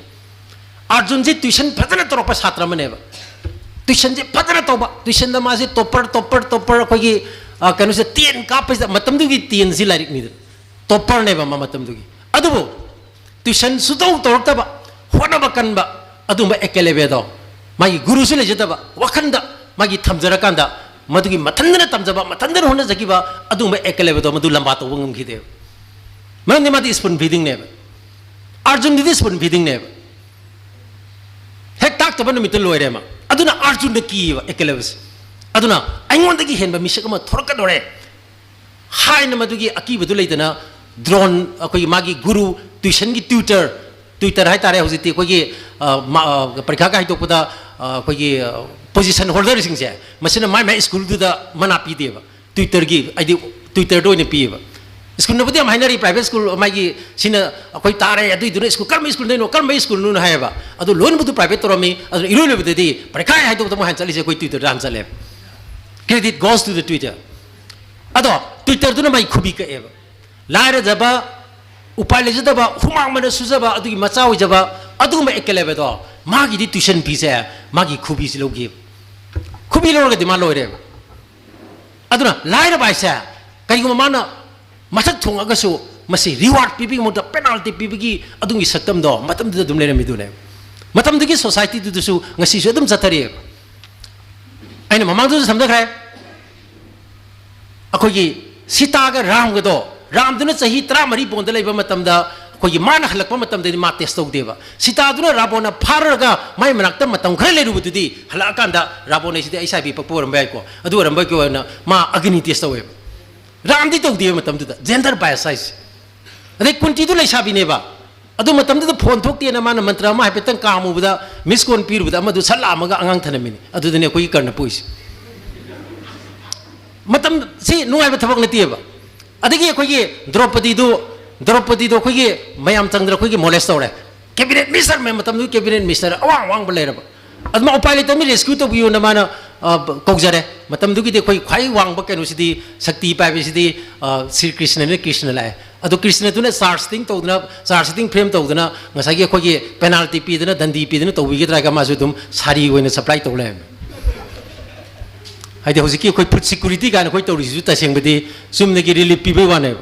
ꯑꯥꯔꯖꯨꯟꯁꯤ tuition ꯐꯖꯅ ꯇꯧꯔꯛꯄ ꯁꯥꯇ꯭ꯔ ꯑꯃꯅꯦꯕ꯫ Tuition ꯁꯦ ꯐꯖꯅ ꯇꯧꯕ, tuition ꯗ ꯃꯥꯁꯦ topper, topper, topper, ꯑꯩꯈꯣꯏꯒꯤ, ꯑ, ꯀꯩꯅꯣꯁꯦ, ten ꯀꯥꯞꯄꯁꯤꯗ, ꯃꯇꯝꯗꯨꯒꯤ ten ꯁꯤ ꯂꯥꯏꯔꯤꯛꯅꯤꯗꯅ, topper ꯅꯦꯕ ꯃꯥ ꯃꯇꯝꯗꯨꯒꯤ꯫ ꯑꯗꯨꯕꯨ tuition ꯁꯨꯇꯧ ꯇꯧꯔꯛꯇꯕ, ꯍꯣꯠꯅꯕ ꯀꯟꯕ, ꯑꯗꯨꯒꯨꯝꯕ ꯑꯦꯀꯂꯦꯕꯦꯗꯣ, ꯃꯥꯒꯤ ꯒꯨꯔꯨꯁꯨ ꯂꯩꯖꯗꯕ, ꯋꯥꯈꯟꯗ ꯃꯥꯒꯤ ꯊꯝꯖꯔꯀꯥꯟꯗ ꯃꯗꯨꯒꯤ ꯃꯊꯟꯗꯅ ꯇꯝꯖꯕ, ꯃꯊꯟꯗꯅ ꯍꯣꯠꯅꯖꯈꯤꯕ ꯑꯗꯨꯒꯨꯝꯕ ꯑꯦꯀꯂꯦꯕꯦꯗꯣ ꯃꯗꯨ ꯂꯝꯕꯥ ꯇꯧꯕ ꯉꯝꯈꯤꯗꯦꯕ꯫ ꯃꯔꯝꯗꯤ ꯃꯥꯗꯤ spoon feeding ꯅꯦꯕ꯫ ꯑꯥꯔꯖꯨꯟꯒꯤꯗꯤ spoon feeding ꯅꯦꯕ꯫ ꯍꯦꯛ ꯇꯥꯛꯇꯕ ꯅꯨꯃꯤꯠꯇ ꯂꯣꯏꯔꯦ ꯃꯥ꯫ ꯑꯗꯨꯅ ꯑꯥꯔꯖꯨꯟꯗ ꯀꯤꯌꯦꯕ ꯑꯦꯀꯂꯦꯕꯁꯦ꯫ ꯑꯗꯨꯅ ꯑꯩꯉꯣꯟꯗꯒꯤ ꯍꯦꯟꯕ ꯃꯤꯁꯛ ꯑꯃ ꯊꯣꯔꯛꯀꯗꯧꯔꯦ ꯍꯥꯏꯅ ꯃꯗꯨꯒꯤ ꯑꯀꯤꯕꯗꯨ ꯂꯩꯇꯅ ꯗ꯭ꯔꯣꯟ, ꯑꯩꯈꯣꯏꯒꯤ ꯃꯥꯒꯤ ꯒꯨꯔꯨ, tuition ꯒꯤ tutor, tutor ꯍꯥꯏꯇꯥꯔꯦ ꯍꯧꯖꯤꯛꯇꯤ ꯑꯩꯈꯣꯏꯒꯤ, ꯑ, ꯃ-, ꯑ, ꯄꯔꯤꯈꯥꯒ ꯍꯥꯏꯗꯣꯛꯄꯗ, ꯑ, ꯑꯩꯈꯣꯏꯒꯤ, ꯑ, position holder ꯁꯤꯡꯁꯦ, ꯃꯁꯤꯅ ꯃꯥꯏ ꯃꯥꯏ school ꯗꯨꯗ ꯃꯅꯥ ꯄꯤꯗꯦꯕ, tutor ꯒꯤ, ꯍꯥꯏꯗꯤ tutor ꯗ ꯑꯣꯏꯅ ꯄꯤꯌꯦꯕ꯫ School ꯅꯕꯨꯗꯤ ꯌꯥꯝ ꯍꯥꯏꯅꯔꯤ, private school ꯃꯥꯒꯤ ꯁꯤꯅ ꯑꯩꯈꯣꯏ ꯇꯥꯔꯦ, ꯑꯗꯨꯏꯗꯨꯅ school, "ꯀꯔꯝꯕ school ꯗꯩꯅꯣ? ꯀꯔꯝꯕ school ꯅꯣꯅ?" ꯍꯥꯏꯌꯦꯕ꯫ ꯑꯗꯨ ꯂꯣꯏꯅꯕꯨꯗꯨ private ꯇꯧꯔꯝꯃꯤ꯫ ꯑꯗꯨꯅ ꯏꯔꯣꯏ ꯂꯣꯏꯕꯗꯗꯤ ꯄꯔꯤꯈꯥ ꯍꯥꯏꯗꯣꯛꯄꯗ ꯃꯣꯏ ꯍꯥꯟꯅ ꯆꯠꯂꯤꯁꯦ ꯑꯩꯈꯣꯏ tutor ꯗ ꯍꯥꯟꯅ ꯆꯠꯂꯦꯕ꯫ Credit goes to the tutor꯫ ꯑꯗꯣ tutor ꯗꯨꯅ ꯃꯥꯒꯤ ꯈꯨꯕꯤ ꯀꯛꯑꯦꯕ꯫ ꯂꯥꯏꯔꯖꯕ, ꯎꯄꯥꯏ ꯂꯩꯖꯗꯕ, ꯍꯨꯃꯥꯡ ꯃꯟꯅ ꯁꯨꯖꯕ, ꯑꯗꯨꯒꯤ ꯃꯆꯥ ꯑꯣꯏꯖꯕ, ꯑꯗꯨꯒꯨꯝꯕ ꯑꯦꯀꯂꯦꯕꯦꯗꯣ, ꯃꯥꯒꯤꯗꯤ tuition fee ꯁꯦ ꯃꯥꯒꯤ ꯈꯨꯕꯤꯁꯤ ꯂꯧꯈꯤꯕ꯫ ꯈꯨꯕꯤ ꯂꯧꯔꯒꯗꯤ ꯃꯥ ꯂꯣꯏꯔꯦꯕ꯫ ꯑꯗꯨꯅ ꯂꯥꯏꯔꯕ ꯍꯥꯏꯁꯦ, ꯀꯔꯤꯒꯨꯝꯕ ꯃꯥꯅ ꯃꯊꯛ ꯊꯣꯡꯉꯒꯁꯨ, ꯃꯁꯤ reward ꯄꯤꯕꯒꯤ ꯃꯍꯨꯠꯇ penalty ꯄꯤꯕꯒꯤ ꯑꯗꯨꯒꯤ ꯁꯛꯇꯝꯗꯣ ꯃꯇꯝꯗꯨꯗ ꯑꯗꯨꯝ ꯂꯩꯔꯝꯃꯤꯗꯨꯅꯦꯕ꯫ ꯃꯇꯝꯗꯨꯒꯤ ꯁꯣꯁꯥꯏꯇꯤꯗꯨꯗꯁꯨ ꯉꯁꯤꯁꯨ ꯑꯗꯨꯝ ꯆꯠꯊꯔꯤꯑꯕ꯫ ꯑꯩꯅ ꯃꯃꯥꯡꯗꯁꯨ ꯁꯝꯖꯈ꯭ꯔꯦ, ꯑꯩꯈꯣꯏꯒꯤ ꯁꯤꯇꯥꯒ ꯔꯥꯝꯒꯗꯣ, ꯔꯥꯝꯗꯨꯅ ꯆꯍꯤ ꯇꯔꯥꯃꯔꯤ ꯄꯣꯟꯗ ꯂꯩꯕ ꯃꯇꯝꯗ ꯑꯩꯈꯣꯏꯒꯤ ꯃꯥꯅ ꯍꯜꯂꯛꯄ ꯃꯇꯝꯗꯗꯤ ꯃꯥ ꯇꯦꯁ ꯇꯧꯗꯦꯕ꯫ ꯁꯤꯇꯥꯗꯨꯅ ꯔꯥꯕꯣꯟꯅ ꯐꯥꯔꯒ ꯃꯥꯏ ꯃꯅꯥꯛꯇ ꯃꯇꯝ ꯈꯔ ꯂꯩꯔꯨꯕꯗꯨꯗꯤ ꯍꯜꯂꯛꯑꯀꯥꯟꯗ ꯔꯥꯕꯣꯟ ꯍꯥꯏꯁꯤꯗꯤ ꯑꯩꯁ ꯑꯥꯏ ꯚꯤ ꯄꯛꯄ ꯑꯣꯏꯔꯝꯕ ꯌꯥꯏꯀꯣ, ꯑꯗꯨ ꯑꯣꯏꯔꯝꯕꯒꯤ ꯑꯣꯏꯅ ꯃꯥ ꯑꯒꯅꯤ ꯇꯦꯁ ꯇꯧꯋꯦꯕ꯫ ꯔꯥꯝꯗꯤ ꯇꯧꯗꯦꯕ ꯃꯇꯝꯗꯨꯗ, ꯖꯦꯟꯗꯔ ꯕꯥꯏꯁ ꯍꯥꯏꯁꯦ꯫ ꯑꯗꯩ ꯀꯨꯟꯇꯤꯗꯨ ꯂꯩꯁꯥꯕꯤꯅꯦꯕ꯫ ꯑꯗꯨ ꯃꯇꯝꯗꯨꯗ ꯐꯣꯟ ꯊꯣꯛꯇꯦꯅ ꯃꯥꯅ ꯃꯟꯇ꯭ꯔ ꯑꯃ ꯍꯥꯏꯐꯦꯠꯇꯪ ꯀꯥꯝꯃꯨꯕꯗ, ꯃꯤꯁ ꯀꯣꯜ ꯄꯤꯔꯨꯕꯗ ꯑꯃꯗꯨ ꯁꯠ ꯂꯥꯛꯑꯝꯃꯒ ꯑꯉꯥꯡ ꯊꯅꯝꯃꯤꯅꯤ꯫ ꯑꯗꯨꯗꯅꯦ ꯑꯩꯈꯣꯏꯒꯤ ꯀꯔꯅ ꯄꯣꯛꯏꯁꯦ꯫ ꯃꯇꯝꯁꯤ ꯅꯨꯡꯉꯥꯏꯕ ꯊꯕꯛ ꯅꯠꯇꯦꯕ꯫ ꯑꯗꯒꯤ ꯑꯩꯈꯣꯏꯒꯤ ꯗ꯭ꯔꯧꯄꯗꯤꯗꯨ, ꯗ꯭ꯔꯧꯄꯗꯤꯗꯣ ꯑꯩꯈꯣꯏꯒꯤ ꯃꯌꯥꯝ ꯆꯪꯗꯅ ꯑꯩꯈꯣꯏꯒꯤ ꯃꯣꯂꯦꯁ ꯇꯧꯔꯦ꯫ ꯀꯦꯕꯤꯅꯦꯠ ꯃꯤꯅꯤꯁꯇꯔ, ꯃꯇꯝꯗꯨꯒꯤ ꯀꯦꯕꯤꯅꯦꯠ ꯃꯤꯅꯤꯁꯇꯔ ꯑꯋꯥꯡ ꯑꯋꯥꯡꯕ ꯂꯩꯔꯕ꯫ ꯑꯗꯨꯃ ꯎꯄꯥꯏ ꯂꯩꯇꯕꯅꯤ, ꯔꯦꯁꯀ꯭ꯌꯨ ꯇꯧꯕꯤꯌꯨꯅ ꯃꯥꯅ, ꯑ, ꯀꯧꯖꯔꯦ꯫ ꯃꯇꯝꯗꯨꯒꯤꯗꯤ ꯑꯩꯈꯣꯏ ꯈ꯭ꯋꯥꯏ ꯋꯥꯡꯕ ꯀꯩꯅꯣꯁꯤꯗꯤ, ꯁꯛꯇꯤ ꯄꯥꯏꯕꯁꯤꯗꯤ, ꯑ, ꯁ꯭ꯔꯤ ꯀ꯭ꯔꯤꯁꯅꯅ, ꯀ꯭ꯔꯤꯁꯅ ꯂꯥꯛꯑꯦ꯫ ꯑꯗꯣ ꯀ꯭ꯔꯤꯁꯅꯗꯨꯅ ꯆꯥꯔꯖ ꯁꯤꯇꯤꯡ ꯇꯧꯗꯅ, ꯆꯥꯔꯖ ꯁꯤꯇꯤꯡ ꯐ꯭ꯔꯦꯝ ꯇꯧꯗꯅ, ꯉꯁꯥꯏꯒꯤ ꯑꯩꯈꯣꯏꯒꯤ ꯄꯦꯅꯥꯜꯇꯤ ꯄꯤꯗꯅ, ꯗꯟꯗꯤ ꯄꯤꯗꯅ ꯇꯧꯕꯤꯒꯗ꯭ꯔꯥ ꯍꯥꯏꯒ ꯃꯥꯁꯨ ꯑꯗꯨꯝ ꯁꯥꯔꯤ ꯑꯣꯏꯅ ꯁꯄ꯭ꯂꯥꯏ ꯇꯧ ꯂꯩꯔꯝꯃꯦ꯫ ꯍꯥꯏꯗꯤ ꯍꯧꯖꯤꯛꯀꯤ ꯑꯩꯈꯣꯏ ꯐꯨꯗ ꯁꯤꯀ꯭ꯌꯨꯔꯤꯇꯤ ꯀꯥꯏꯅ ꯑꯩꯈꯣꯏ ꯇꯧꯔꯤꯁꯤꯁꯨ ꯇꯁꯦꯡꯕꯗꯤ ꯆꯨꯝꯅꯒꯤ ꯔꯤꯂꯤꯐ ꯄꯤꯕꯩ ꯋꯥꯅꯦꯕ꯫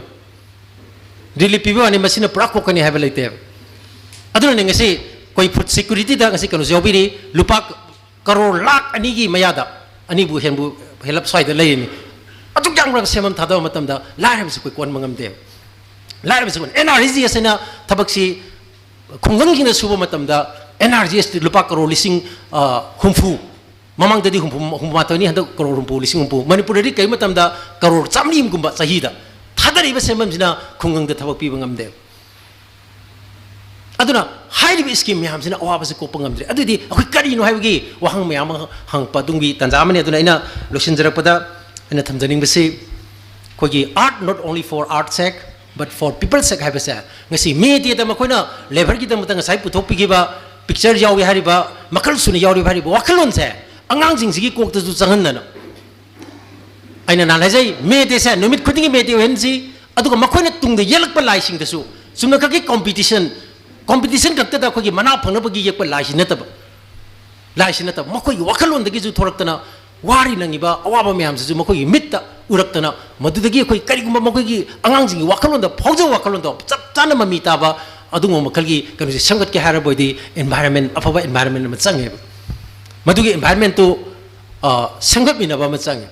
ꯔꯤꯂꯤꯐ ꯄꯤꯕꯩ ꯋꯥꯅꯤ, ꯃꯁꯤꯅ ꯄꯨꯔꯥ ꯀꯣꯛꯀꯅꯤ ꯍꯥꯏꯕ ꯂꯩꯇꯦꯕ꯫ ꯑꯗꯨꯅꯅꯦ ꯉꯁꯤ ꯑꯩꯈꯣꯏ ꯐꯨꯗ ꯁꯤꯀ꯭ꯌꯨꯔꯤꯇꯤꯗ ꯉꯁꯤ ꯀꯩꯅꯣꯁꯨ ꯌꯥꯎꯕꯤꯔꯤ, ꯂꯨꯄꯥ ꯀꯔꯣꯔ ꯂꯥꯈ ꯑꯅꯤꯒꯤ ꯃꯌꯥꯗ, ꯑꯅꯤꯕꯨ ꯍꯦꯟꯕꯨ ꯍꯦꯜꯂꯞ ꯁ꯭ꯋꯥꯏꯗ ꯂꯩꯔꯤꯅꯤ꯫ ꯑꯗꯨꯛ ꯌꯥꯝꯅ ꯁꯦꯟꯐꯝ ꯊꯥꯗꯕ ꯃꯇꯝꯗ ꯂꯥꯏꯔꯕꯁꯤ ꯑꯩꯈꯣꯏ ꯀꯣꯟꯕ ꯉꯝꯗꯦꯕ꯫ ꯂꯥꯏꯔꯕꯁꯤ ꯀꯣꯟ-, ꯑꯦꯟ ꯑꯥꯔ ꯖꯤ ꯑꯦꯁ ꯍꯥꯏꯅ ꯊꯕꯛꯁꯤ ꯈꯨꯡꯒꯪꯁꯤꯡꯗ ꯁꯨꯕ ꯃꯇꯝꯗ ꯑꯦꯟ ꯑꯥꯔ ꯖꯤ ꯑꯦꯁꯇꯤ ꯂꯨꯄꯥ ꯀꯔꯣꯔ ꯂꯤꯁꯤꯡ, ꯑ, ꯍꯨꯝꯐꯨ, ꯃꯃꯥꯡꯗꯗꯤ ꯍꯨꯝꯐꯨ, ꯍꯨꯝꯐꯨ ꯃꯥꯊꯣꯏꯅꯤ, ꯍꯟꯗꯛ ꯀꯔꯣꯔ ꯍꯨꯝꯐꯨ, ꯂꯤꯁꯤꯡ ꯍꯨꯝꯐꯨ꯫ ꯃꯅꯤꯄꯨꯔꯗꯗꯤ ꯀꯔꯤ ꯃꯇꯝꯗ ꯀꯔꯣꯔ ꯆꯥꯃꯔꯤꯒꯨꯝꯕ ꯆꯍꯤꯗ ꯊꯥꯗꯔꯤꯕ ꯁꯦꯟꯐꯝꯁꯤꯅ ꯈꯨꯡꯒꯪꯗ ꯊꯕꯛ ꯄꯤꯕ ꯉꯝꯗꯦ꯫ ꯑꯗꯨꯅ ꯍꯥꯏꯔꯤꯕ ꯁ꯭ꯀꯤꯝ ꯃꯌꯥꯝꯁꯤꯅ ꯑꯋꯥꯕꯁꯤ ꯀꯣꯛꯄ ꯉꯝꯗ꯭ꯔꯦ꯫ ꯑꯗꯨꯗꯤ ꯑꯩꯈꯣꯏ ꯀꯔꯤꯅꯣ ꯍꯥꯏꯕꯒꯤ ꯋꯥꯍꯪ ꯃꯌꯥꯝ ꯑꯃ ꯍꯪꯉꯛꯄ ꯑꯗꯨꯒꯤ ꯇꯥꯟꯖꯥ ꯑꯃꯅꯤ꯫ ꯑꯗꯨꯅ ꯑꯩꯅ ꯂꯣꯏꯁꯤꯟꯖꯔꯛꯄꯗ ꯑꯩꯅ ꯊꯝꯖꯅꯤꯡꯕꯁꯤ, ꯑꯩꯈꯣꯏꯒꯤ art not only for art's sake, but for people's sake ꯍꯥꯏꯕꯁꯦ, ꯉꯁꯤ ꯃꯦ ꯗꯦꯗ ꯃꯈꯣꯏꯅ ꯂꯦꯕꯔꯒꯤꯗꯃꯛꯇ ꯉꯁꯥꯏ ꯄꯨꯊꯣꯛꯄꯤꯈꯤꯕ ꯄꯤꯛꯆꯔ ꯌꯥꯎꯏ ꯍꯥꯏꯔꯤꯕ, ꯃꯈꯜ ꯁꯨꯅ ꯌꯥꯎꯔꯤꯕ ꯍꯥꯏꯔꯤꯕ ꯋꯥꯈꯜꯂꯣꯟꯁꯦ ꯑꯉꯥꯡꯁꯤꯡꯁꯤꯒꯤ ꯀꯣꯛꯇꯁꯨ ꯆꯪꯍꯟꯗꯅ, ꯑꯩꯅ ꯅꯍꯥꯟ ꯍꯥꯏꯖꯩ, ꯃꯦ ꯗꯦꯁꯦ ꯅꯨꯃꯤꯠ ꯈꯨꯗꯤꯡꯒꯤ ꯃꯦ ꯗꯦ ꯑꯣꯏꯍꯟꯁꯤ, ꯑꯗꯨꯒ ꯃꯈꯣꯏꯅ ꯇꯨꯡꯗ ꯌꯦꯛꯂꯛꯄ ꯂꯥꯏꯁꯤꯡꯗꯁꯨ ꯆꯨꯝꯅꯈꯛꯀꯤ ꯀꯣꯝꯄꯤꯇꯤꯁꯟ, ꯀꯣꯝꯄꯤꯇꯤꯁꯟ ꯈꯛꯇꯗ ꯑꯩꯈꯣꯏꯒꯤ ꯃꯅꯥ ꯐꯪꯅꯕꯒꯤ ꯌꯦꯛꯄ ꯂꯥꯏꯁꯤ ꯅꯠꯇꯕ, ꯂꯥꯏꯁꯤ ꯅꯠꯇꯕ, ꯃꯈꯣꯏꯒꯤ ꯋꯥꯈꯜꯂꯣꯟꯗꯒꯤꯁꯨ ꯊꯣꯔꯛꯇꯅ ꯋꯥꯔꯤ ꯅꯪꯉꯤꯕ ꯑꯋꯥꯕ ꯃꯌꯥꯝꯁꯤꯁꯨ ꯃꯈꯣꯏꯒꯤ ꯃꯤꯠꯇ ꯎꯔꯛꯇꯅ, ꯃꯗꯨꯗꯒꯤ ꯑꯩꯈꯣꯏ ꯀꯔꯤꯒꯨꯝꯕ ꯃꯈꯣꯏꯒꯤ ꯑꯉꯥꯡꯁꯤꯡꯒꯤ ꯋꯥꯈꯜꯂꯣꯟꯗ ꯐꯥꯎꯖꯕ ꯋꯥꯈꯜꯂꯣꯟꯗꯣ ꯆꯞ ꯆꯥꯅ ꯃꯃꯤ ꯇꯥꯕ ꯑꯗꯨꯒꯨꯝꯕ ꯃꯈꯜꯒꯤ ꯀꯩꯅꯣꯁꯦ ꯁꯦꯝꯒꯠꯀꯦ ꯍꯥꯏꯔꯕ ꯑꯣꯏꯗꯤ environment, ꯑꯐꯕ environment ꯑꯃ ꯆꯪꯉꯦꯕ꯫ ꯃꯗꯨꯒꯤ environment ꯇꯨ, ꯑ, ꯁꯦꯝꯒꯠꯃꯤꯟꯅꯕ ꯑꯃ ꯆꯪꯉꯦ꯫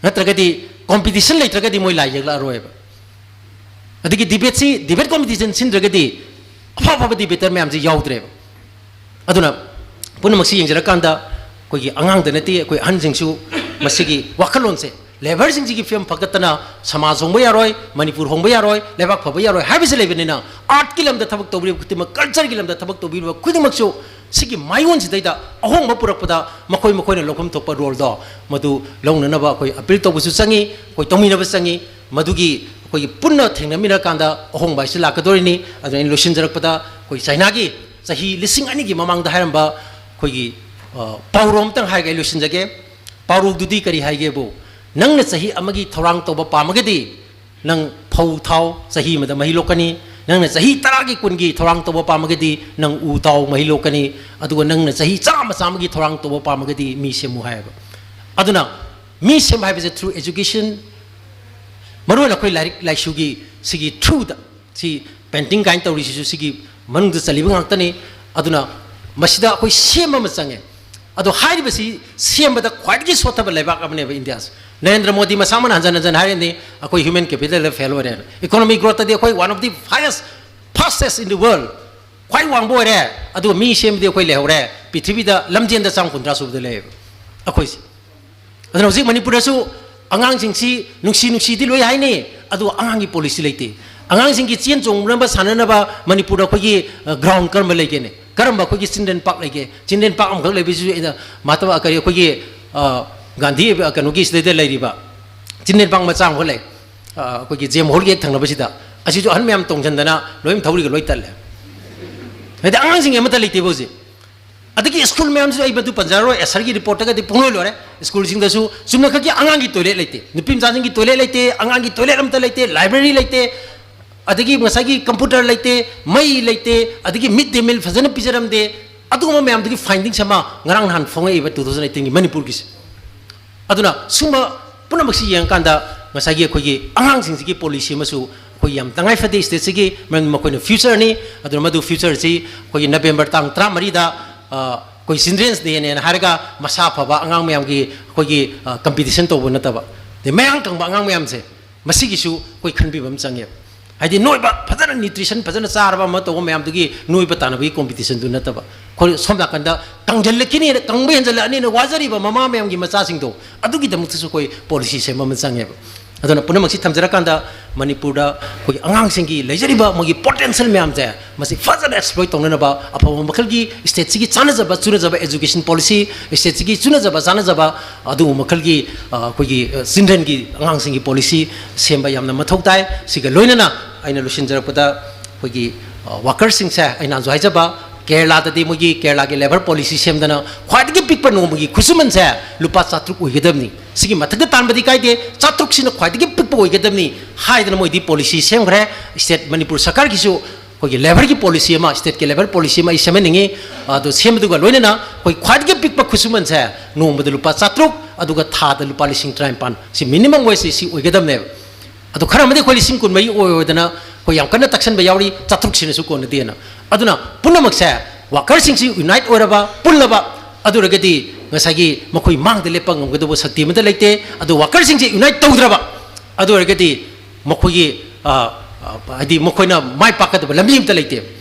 ꯅꯠꯇ꯭ꯔꯒꯗꯤ competition ꯂꯩꯇ꯭ꯔꯒꯗꯤ ꯃꯣꯏ ꯂꯥꯏ ꯌꯦꯛꯂꯛꯑꯔꯣꯏꯕ꯫ ꯑꯗꯒꯤ debate ꯁꯤ, debate competition ꯁꯤꯟꯗ꯭ꯔꯒꯗꯤ ꯑꯐ ꯑꯐꯕ debater ꯃꯌꯥꯝꯁꯤ ꯌꯥꯎꯗ꯭ꯔꯦꯕ꯫ ꯑꯗꯨꯅ ꯄꯨꯝꯅꯃꯛꯁꯤ ꯌꯦꯡꯖꯔꯀꯥꯟꯗ ꯑꯩꯈꯣꯏꯒꯤ ꯑꯉꯥꯡꯗ ꯅꯠꯇꯦ, ꯑꯩꯈꯣꯏ ꯑꯍꯟꯁꯤꯡꯁꯨ ꯃꯁꯤꯒꯤ ꯋꯥꯈꯜꯂꯣꯟꯁꯦ, ꯂꯦꯕꯔꯁꯤꯡꯁꯤꯒꯤ ꯐꯤꯕꯝ ꯐꯒꯠꯇꯅ ꯁꯃꯥꯖ ꯍꯣꯡꯕ ꯌꯥꯔꯣꯏ, ꯃꯅꯤꯄꯨꯔ ꯍꯣꯡꯕ ꯌꯥꯔꯣꯏ, ꯂꯩꯕꯥꯛ ꯐꯕ ꯌꯥꯔꯣꯏ ꯍꯥꯏꯕꯁꯤ ꯂꯩꯕꯅꯤꯅ, artꯀꯤ ꯂꯝꯗ ꯊꯕꯛ ꯇꯧꯕꯤꯔꯤꯕ ꯈꯨꯗꯤꯡꯃꯛ, cultureꯒꯤ ꯂꯝꯗ ꯊꯕꯛ ꯇꯧꯕꯤꯔꯤꯕ ꯈꯨꯗꯤꯡꯃꯛꯁꯨ ꯁꯤꯒꯤ ꯃꯥꯏꯑꯣꯟꯁꯤꯗꯩꯗ ꯑꯍꯣꯡꯕ ꯄꯨꯔꯛꯄꯗ ꯃꯈꯣꯏ ꯃꯈꯣꯏꯅ ꯂꯧꯐꯝ ꯊꯣꯛꯄ roleꯗꯣ ꯃꯗꯨ ꯂꯧꯅꯅꯕ ꯑꯩꯈꯣꯏ appeal ꯇꯧꯕꯁꯨ ꯆꯪꯉꯤ, ꯑꯩꯈꯣꯏ ꯇꯧꯃꯤꯟꯅꯕ ꯆꯪꯉꯤ꯫ ꯃꯗꯨꯒꯤ ꯑꯩꯈꯣꯏꯒꯤ ꯄꯨꯟꯅ ꯊꯦꯡꯅꯃꯤꯟꯅꯔꯀꯥꯟꯗ ꯑꯍꯣꯡꯕ ꯍꯥꯏꯁꯤ ꯂꯥꯛꯀꯗꯣꯔꯤꯅꯤ꯫ ꯑꯗꯨꯅ ꯑꯩꯅ ꯂꯣꯏꯁꯤꯟꯖꯔꯛꯄꯗ, ꯑꯩꯈꯣꯏ ꯆꯥꯏꯅꯥꯒꯤ ꯆꯍꯤ ꯂꯤꯁꯤꯡ ꯑꯅꯤꯒꯤ ꯃꯃꯥꯡꯗ ꯍꯥꯏꯔꯝꯕ ꯑꯩꯈꯣꯏꯒꯤ, ꯑ, ꯄꯥꯎꯔꯧ ꯑꯃꯇꯪ ꯍꯥꯏꯔꯒ ꯑꯩ ꯂꯣꯏꯁꯤꯟꯖꯒꯦ꯫ ꯄꯥꯎꯔꯧꯗꯨꯗꯤ ꯀꯔꯤ ꯍꯥꯏꯒꯦꯕꯨ, "ꯅꯪꯅ ꯆꯍꯤ ꯑꯃꯒꯤ ꯊꯧꯔꯥꯡ ꯇꯧꯕ ꯄꯥꯝꯃꯒꯗꯤ ꯅꯪ ꯐꯧ ꯊꯥꯎ, ꯆꯍꯤ ꯑꯃꯗ ꯃꯍꯩ ꯂꯣꯛꯀꯅꯤ꯫ ꯅꯪꯅ ꯆꯍꯤ ꯇꯔꯥꯒꯤ, ꯀꯨꯟꯒꯤ ꯊꯧꯔꯥꯡ ꯇꯧꯕ ꯄꯥꯝꯃꯒꯗꯤ ꯅꯪ ꯎ ꯊꯥꯎ, ꯃꯍꯩ ꯂꯣꯛꯀꯅꯤ꯫ ꯑꯗꯨꯒ ꯅꯪꯅ ꯆꯍꯤ ꯆꯥꯝꯃ, ꯆꯥꯝꯃꯒꯤ ꯊꯧꯔꯥꯡ ꯇꯧꯕ ꯄꯥꯝꯃꯒꯗꯤ ꯃꯤ ꯁꯦꯝꯃꯨ" ꯍꯥꯏꯌꯦꯕ꯫ ꯑꯗꯨꯅ ꯃꯤ ꯁꯦꯝꯕ ꯍꯥꯏꯕꯁꯦ through education, ꯃꯔꯨꯑꯣꯏꯅ ꯑꯩꯈꯣꯏ ꯂꯥꯏꯔꯤꯛ ꯂꯥꯏꯁꯨꯒꯤ ꯁꯤꯒꯤ throughꯗ, ꯁꯤ painting ꯀꯥꯏꯅ ꯇꯧꯔꯤꯁꯤꯁꯨ ꯁꯤꯒꯤ ꯃꯅꯨꯡꯗ ꯆꯜꯂꯤꯕ ꯉꯥꯛꯇꯅꯤ꯫ ꯑꯗꯨꯅ ꯃꯁꯤꯗ ꯑꯩꯈꯣꯏ ꯁꯦꯝꯕ ꯑꯃ ꯆꯪꯉꯦ꯫ ꯑꯗꯣ ꯍꯥꯏꯔꯤꯕꯁꯤ ꯁꯦꯝꯕꯗ ꯈ꯭ꯋꯥꯏꯗꯒꯤ ꯁꯣꯠꯊꯕ ꯂꯩꯕꯥꯛ ꯑꯃꯅꯦꯕ ꯏꯟꯗꯤꯌꯥꯁꯦ꯫ ꯅꯔꯦꯟꯗ꯭ꯔ ꯃꯣꯗꯤ ꯃꯁꯥꯃꯛꯅ ꯍꯟꯖꯟ ꯍꯟꯖꯟ ꯍꯥꯏꯔꯤꯅꯤ, "ꯑꯩꯈꯣꯏ human capitalꯗ fail ꯑꯣꯏꯔꯦꯅ꯫ Economic growthꯇꯗꯤ ꯑꯩꯈꯣꯏ one of the highest, fastest in the world, ꯈ꯭ꯋꯥꯏ ꯋꯥꯡꯕ ꯑꯣꯏꯔꯦ꯫ ꯑꯗꯨꯒ ꯃꯤ ꯁꯦꯝꯕꯗꯤ ꯑꯩꯈꯣꯏ ꯂꯩꯍꯧꯔꯦ, ꯄ꯭ꯔꯤꯊꯤꯕꯤꯗ ꯂꯝꯖꯦꯟꯗ ꯆꯥꯝ ꯀꯨꯟꯊ꯭ꯔꯥ ꯁꯨꯕꯗ ꯂꯩꯌꯦꯕ ꯑꯩꯈꯣꯏꯁꯦ"꯫ ꯑꯗꯨꯅ ꯍꯧꯖꯤꯛ ꯃꯅꯤꯄꯨꯔꯗꯁꯨ ꯑꯉꯥꯡꯁꯤꯡꯁꯤ ꯅꯨꯡꯁꯤ ꯅꯨꯡꯁꯤꯗꯤ ꯂꯣꯏ ꯍꯥꯏꯅꯩ, ꯑꯗꯨꯒ ꯑꯉꯥꯡꯒꯤ policy ꯂꯩꯇꯦ꯫ ꯑꯉꯥꯡꯁꯤꯡꯒꯤ ꯆꯦꯟ ꯆꯣꯡꯅꯕ, ꯁꯥꯟꯅꯅꯕ ꯃꯅꯤꯄꯨꯔꯗ ꯑꯩꯈꯣꯏꯒꯤ, ꯑ, ground ꯀꯔꯝꯕ ꯂꯩꯒꯦꯅꯦ? ꯀꯔꯝꯕ ꯑꯩꯈꯣꯏꯒꯤ children park ꯂꯩꯒꯦ? Children park ꯑꯃꯈꯛ ꯂꯩꯕꯁꯤꯁꯨ ꯑꯩꯅ ꯃꯍꯥꯇꯃꯥ, ꯀꯔꯤ, ꯑꯩꯈꯣꯏꯒꯤ, ꯑ, ꯒꯥꯟꯙꯤ, ꯑ, ꯀꯩꯅꯣꯒꯤ ꯁꯤꯗꯩꯗ ꯂꯩꯔꯤꯕ children park ꯃꯆꯥ ꯑꯃꯈꯛ ꯂꯩ, ꯑ, ꯑꯩꯈꯣꯏꯒꯤ JM Hallꯒꯤ ꯍꯦꯛ ꯊꯪꯅꯕꯁꯤꯗ꯫ ꯑꯁꯤꯁꯨ ꯑꯍꯟ ꯃꯌꯥꯝ ꯇꯣꯡꯁꯤꯟꯗꯅ ꯂꯣꯏ ꯊꯧꯔꯤꯒ ꯂꯣꯏ ꯇꯠꯂꯦ꯫ ꯍꯥꯏꯗꯤ ꯑꯉꯥꯡꯁꯤꯡ ꯑꯃꯠꯇ ꯂꯩꯇꯦꯕ ꯍꯧꯖꯤꯛ꯫ ꯑꯗꯒꯤ school ꯃꯌꯥꯝꯁꯤꯁꯨ ꯑꯩ ꯃꯗꯨ ꯄꯟꯖꯔꯔꯣꯏ, ꯑꯦꯁꯔꯒꯤ reportꯇꯒꯗꯤ ꯄꯨꯡꯂꯣꯏ ꯂꯣꯏꯔꯦ꯫ Schoolꯁꯤꯡꯗꯁꯨ ꯆꯨꯝꯅꯈꯛꯀꯤ ꯑꯉꯥꯡꯒꯤ toilet ꯂꯩꯇꯦ, ꯅꯨꯄꯤ ꯃꯆꯥꯁꯤꯡꯒꯤ toilet ꯂꯩꯇꯦ, ꯑꯉꯥꯡꯒꯤ toilet ꯑꯃꯠꯇ ꯂꯩꯇꯦ, library ꯂꯩꯇꯦ, ꯑꯗꯒꯤ ꯉꯁꯥꯏꯒꯤ computer ꯂꯩꯇꯦ, ꯃꯩ ꯂꯩꯇꯦ, ꯑꯗꯒꯤ mid day meal ꯐꯖꯅ ꯄꯤꯖꯔꯝꯗꯦ꯫ ꯑꯗꯨꯒꯨꯝꯕ ꯃꯌꯥꯝꯗꯨꯒꯤ findings ꯑꯃ ꯉꯔꯥꯡ ꯅꯍꯥꯟ ꯐꯣꯡꯉꯛꯏꯕ two thousand eighteenꯒꯤ ꯃꯅꯤꯄꯨꯔꯒꯤꯁꯦ꯫ ꯑꯗꯨꯅ ꯁꯨꯝꯕ ꯄꯨꯝꯅꯃꯛꯁꯤ ꯌꯦꯡꯉꯀꯥꯟꯗ ꯉꯁꯥꯏꯒꯤ ꯑꯩꯈꯣꯏꯒꯤ ꯑꯉꯥꯡꯁꯤꯡꯁꯤꯒꯤ policy ꯑꯃꯁꯨ ꯑꯩꯈꯣꯏ ꯌꯥꯝ ꯇꯉꯥꯏ ꯐꯗꯦ ꯁ꯭ꯇꯦꯠꯁꯤꯒꯤ, ꯃꯔꯝꯗꯤ ꯃꯈꯣꯏꯅ ꯐ꯭ꯌꯨꯆꯔꯅꯤ꯫ ꯑꯗꯨꯅ ꯃꯗꯨ ꯐ꯭ꯌꯨꯆꯔꯁꯤ ꯑꯩꯈꯣꯏꯒꯤ ꯅꯕꯦꯝꯕꯔ ꯇꯥꯡ ꯇꯔꯥꯃꯔꯤꯗ, ꯑ, ꯑꯩꯈꯣꯏ ꯆꯤꯜꯗ꯭ꯔꯦꯟꯁ ꯗꯦꯅꯦꯅ ꯍꯥꯏꯔꯒ ꯃꯁꯥ ꯐꯕ ꯑꯉꯥꯡ ꯃꯌꯥꯝꯒꯤ ꯑꯩꯈꯣꯏꯒꯤ, ꯑ, ꯀꯝꯄꯤꯇꯤꯁꯟ ꯇꯧꯕ ꯅꯠꯇꯕ, ꯑꯗꯩ ꯃꯌꯥꯡ ꯀꯪꯕ ꯑꯉꯥꯡ ꯃꯌꯥꯝꯁꯦ, ꯃꯁꯤꯒꯤꯁꯨ ꯑꯩꯈꯣꯏ ꯈꯟꯕꯤꯕ ꯑꯃ ꯆꯪꯉꯦꯕ꯫ ꯍꯥꯏꯗꯤ ꯅꯣꯏꯕ, ꯐꯖꯅ ꯅ꯭ꯌꯨꯇ꯭ꯔꯤꯁꯟ ꯐꯖꯅ ꯆꯥꯔꯕ ꯑꯃ ꯇꯧꯕ ꯃꯌꯥꯝꯗꯨꯒꯤ ꯅꯣꯏꯕ ꯇꯥꯟꯅꯕꯒꯤ ꯀꯣꯝꯄꯤꯇꯤꯁꯟꯗꯨ ꯅꯠꯇꯕ, ꯑꯩꯈꯣꯏ ꯁꯣꯝ ꯅꯥꯀꯟꯗ ꯀꯪꯖꯜꯂꯛꯈꯤꯅꯦꯅ, ꯀꯪꯕ ꯍꯦꯟꯖꯜꯂꯛꯑꯅꯤꯅ ꯋꯥꯖꯔꯤꯕ ꯃꯃꯥ ꯃꯌꯥꯝꯒꯤ ꯃꯆꯥꯁꯤꯡꯗꯣ, ꯑꯗꯨꯒꯤꯗꯃꯛꯇꯁꯨ ꯑꯩꯈꯣꯏ ꯄꯣꯂꯤꯁꯤ ꯁꯦꯝꯕ ꯑꯃ ꯆꯪꯉꯦꯕ꯫ ꯑꯗꯨꯅ ꯄꯨꯝꯅꯃꯛꯁꯤ ꯊꯝꯖꯔꯀꯥꯟꯗ, ꯃꯅꯤꯄꯨꯔꯗ ꯑꯩꯈꯣꯏꯒꯤ ꯑꯉꯥꯡꯁꯤꯡꯒꯤ ꯂꯩꯖꯔꯤꯕ ꯃꯣꯏꯒꯤ ꯄꯣꯇꯦꯟꯁꯤꯌꯦꯜ ꯃꯌꯥꯝꯁꯦ, ꯃꯁꯤ ꯐꯖꯅ ꯑꯦꯛꯁꯄ꯭ꯂꯣꯏꯠ ꯇꯧꯅꯅꯕ, ꯑꯐꯕ ꯃꯈꯜꯒꯤ ꯁ꯭ꯇꯦꯠꯁꯤꯒꯤ ꯆꯥꯟꯅꯖꯕ ꯆꯨꯅꯖꯕ ꯑꯦꯖꯨꯀꯦꯁꯟ ꯄꯣꯂꯤꯁꯤ, ꯁ꯭ꯇꯦꯠꯁꯤꯒꯤ ꯆꯨꯅꯖꯕ ꯆꯥꯟꯅꯖꯕ ꯑꯗꯨꯒꯨꯝꯕ ꯃꯈꯜꯒꯤ, ꯑ, ꯑꯩꯈꯣꯏꯒꯤ, ꯑ, ꯆꯤꯜꯗ꯭ꯔꯦꯟꯒꯤ, ꯑꯉꯥꯡꯁꯤꯡꯒꯤ ꯄꯣꯂꯤꯁꯤ ꯁꯦꯝꯕ ꯌꯥꯝꯅ ꯃꯊꯧ ꯇꯥꯏ꯫ ꯁꯤꯒ ꯂꯣꯏꯅꯅ ꯑꯩꯅ ꯂꯣꯏꯁꯤꯟꯖꯔꯛꯄꯗ, ꯑꯩꯈꯣꯏꯒꯤ, ꯑ, ꯋꯥꯀꯔꯁꯤꯡꯁꯦ ꯑꯩꯅ ꯍꯧꯖꯤꯛ ꯍꯥꯏꯖꯕ, ꯀꯦꯔꯂꯥꯗꯗꯤ ꯃꯣꯏꯒꯤ ꯀꯦꯔꯂꯥꯒꯤ ꯂꯦꯕꯔ ꯄꯣꯂꯤꯁꯤ ꯁꯦꯝꯗꯅ ꯈ꯭ꯋꯥꯏꯗꯒꯤ ꯄꯤꯛꯄ ꯅꯣꯡꯃꯒꯤ ꯈꯨꯠꯁꯨꯃꯟꯁꯦ ꯂꯨꯄꯥ ꯆꯥꯇ꯭ꯔꯨꯛ ꯑꯣꯏꯒꯗꯕꯅꯤ, ꯁꯤꯒꯤ ꯃꯊꯛꯇ ꯇꯥꯟꯕꯗꯤ ꯀꯥꯏꯗꯦ, ꯆꯥꯇ꯭ꯔꯨꯛꯁꯤꯅ ꯈ꯭ꯋꯥꯏꯗꯒꯤ ꯄꯤꯛꯄ ꯑꯣꯏꯒꯗꯕꯅꯤ ꯍꯥꯏꯗꯅ ꯃꯣꯏꯗꯤ ꯄꯣꯂꯤꯁꯤ ꯁꯦꯝꯈ꯭ꯔꯦ꯫ ꯁ꯭ꯇꯦꯠ ꯃꯅꯤꯄꯨꯔ ꯁꯔꯀꯥꯔꯒꯤꯁꯨ ꯑꯩꯈꯣꯏꯒꯤ ꯂꯦꯕꯔꯒꯤ ꯄꯣꯂꯤꯁꯤ ꯑꯃ, ꯁ꯭ꯇꯦꯠꯀꯤ ꯂꯦꯕꯔ ꯄꯣꯂꯤꯁꯤ ꯑꯃ ꯑꯩ ꯁꯦꯝꯍꯟꯅꯤꯡꯉꯤ꯫ ꯑꯗꯨ ꯁꯦꯝꯕꯗꯨꯒ ꯂꯣꯏꯅꯅ ꯑꯩꯈꯣꯏ ꯈ꯭ꯋꯥꯏꯗꯒꯤ ꯄꯤꯛꯄ ꯈꯨꯠꯁꯨꯃꯟꯁꯦ ꯅꯣꯡꯃꯗ ꯂꯨꯄꯥ ꯆꯥꯇ꯭ꯔꯨꯛ, ꯑꯗꯨꯒ ꯊꯥꯗ ꯂꯨꯄꯥ ꯂꯤꯁꯤꯡ ꯇꯔꯥꯅꯤꯄꯥꯟ, ꯁꯤ ꯃꯤꯅꯤꯃꯝ ꯋꯦꯖꯁꯤ ꯁꯤ ꯑꯣꯏꯒꯗꯕꯅꯦꯕ꯫ ꯑꯗꯣ ꯈꯔ ꯑꯃꯗꯤ ꯑꯩꯈꯣꯏ ꯂꯤꯁꯤꯡ ꯀꯨꯟꯃꯔꯤ ꯑꯣꯏ ꯑꯣꯏꯗꯅ ꯑꯩꯈꯣꯏ ꯌꯥꯝ ꯀꯟꯅ ꯇꯛꯁꯟꯕ ꯌꯥꯎꯔꯤ, ꯆꯥꯇ꯭ꯔꯨꯛꯁꯤꯅꯁꯨ ꯀꯣꯟꯅꯗꯦꯅ꯫ ꯑꯗꯨꯅ ꯄꯨꯝꯅꯃꯛꯁꯦ ꯋꯥꯀꯔꯁꯤꯡꯁꯤ ꯌꯨꯅꯥꯏꯠ ꯑꯣꯏꯔꯕ, ꯄꯨꯜꯂꯕ, ꯑꯗꯨ ꯑꯣꯏꯔꯒꯗꯤ ꯉꯁꯥꯏꯒꯤ ꯃꯈꯣꯏ ꯃꯥꯡꯗ ꯂꯦꯞꯄ ꯉꯝꯒꯗꯧꯕ ꯁꯛꯇꯤ ꯑꯃꯠꯇ ꯂꯩꯇꯦ꯫ ꯑꯗꯨ ꯋꯥꯀꯔꯁꯤꯡꯁꯤ ꯌꯨꯅꯥꯏꯠ ꯇꯧꯗ꯭ꯔꯕ, ꯑꯗꯨ ꯑꯣꯏꯔꯒꯗꯤ ꯃꯈꯣꯏꯒꯤ, ꯑ, ꯑ, ꯍꯥꯏꯗꯤ ꯃꯈꯣꯏꯅ ꯃꯥꯏ ꯄꯥꯛꯀꯗꯕ ꯂꯝꯕꯤ ꯑꯃꯠꯇ ꯂꯩꯇꯦ꯫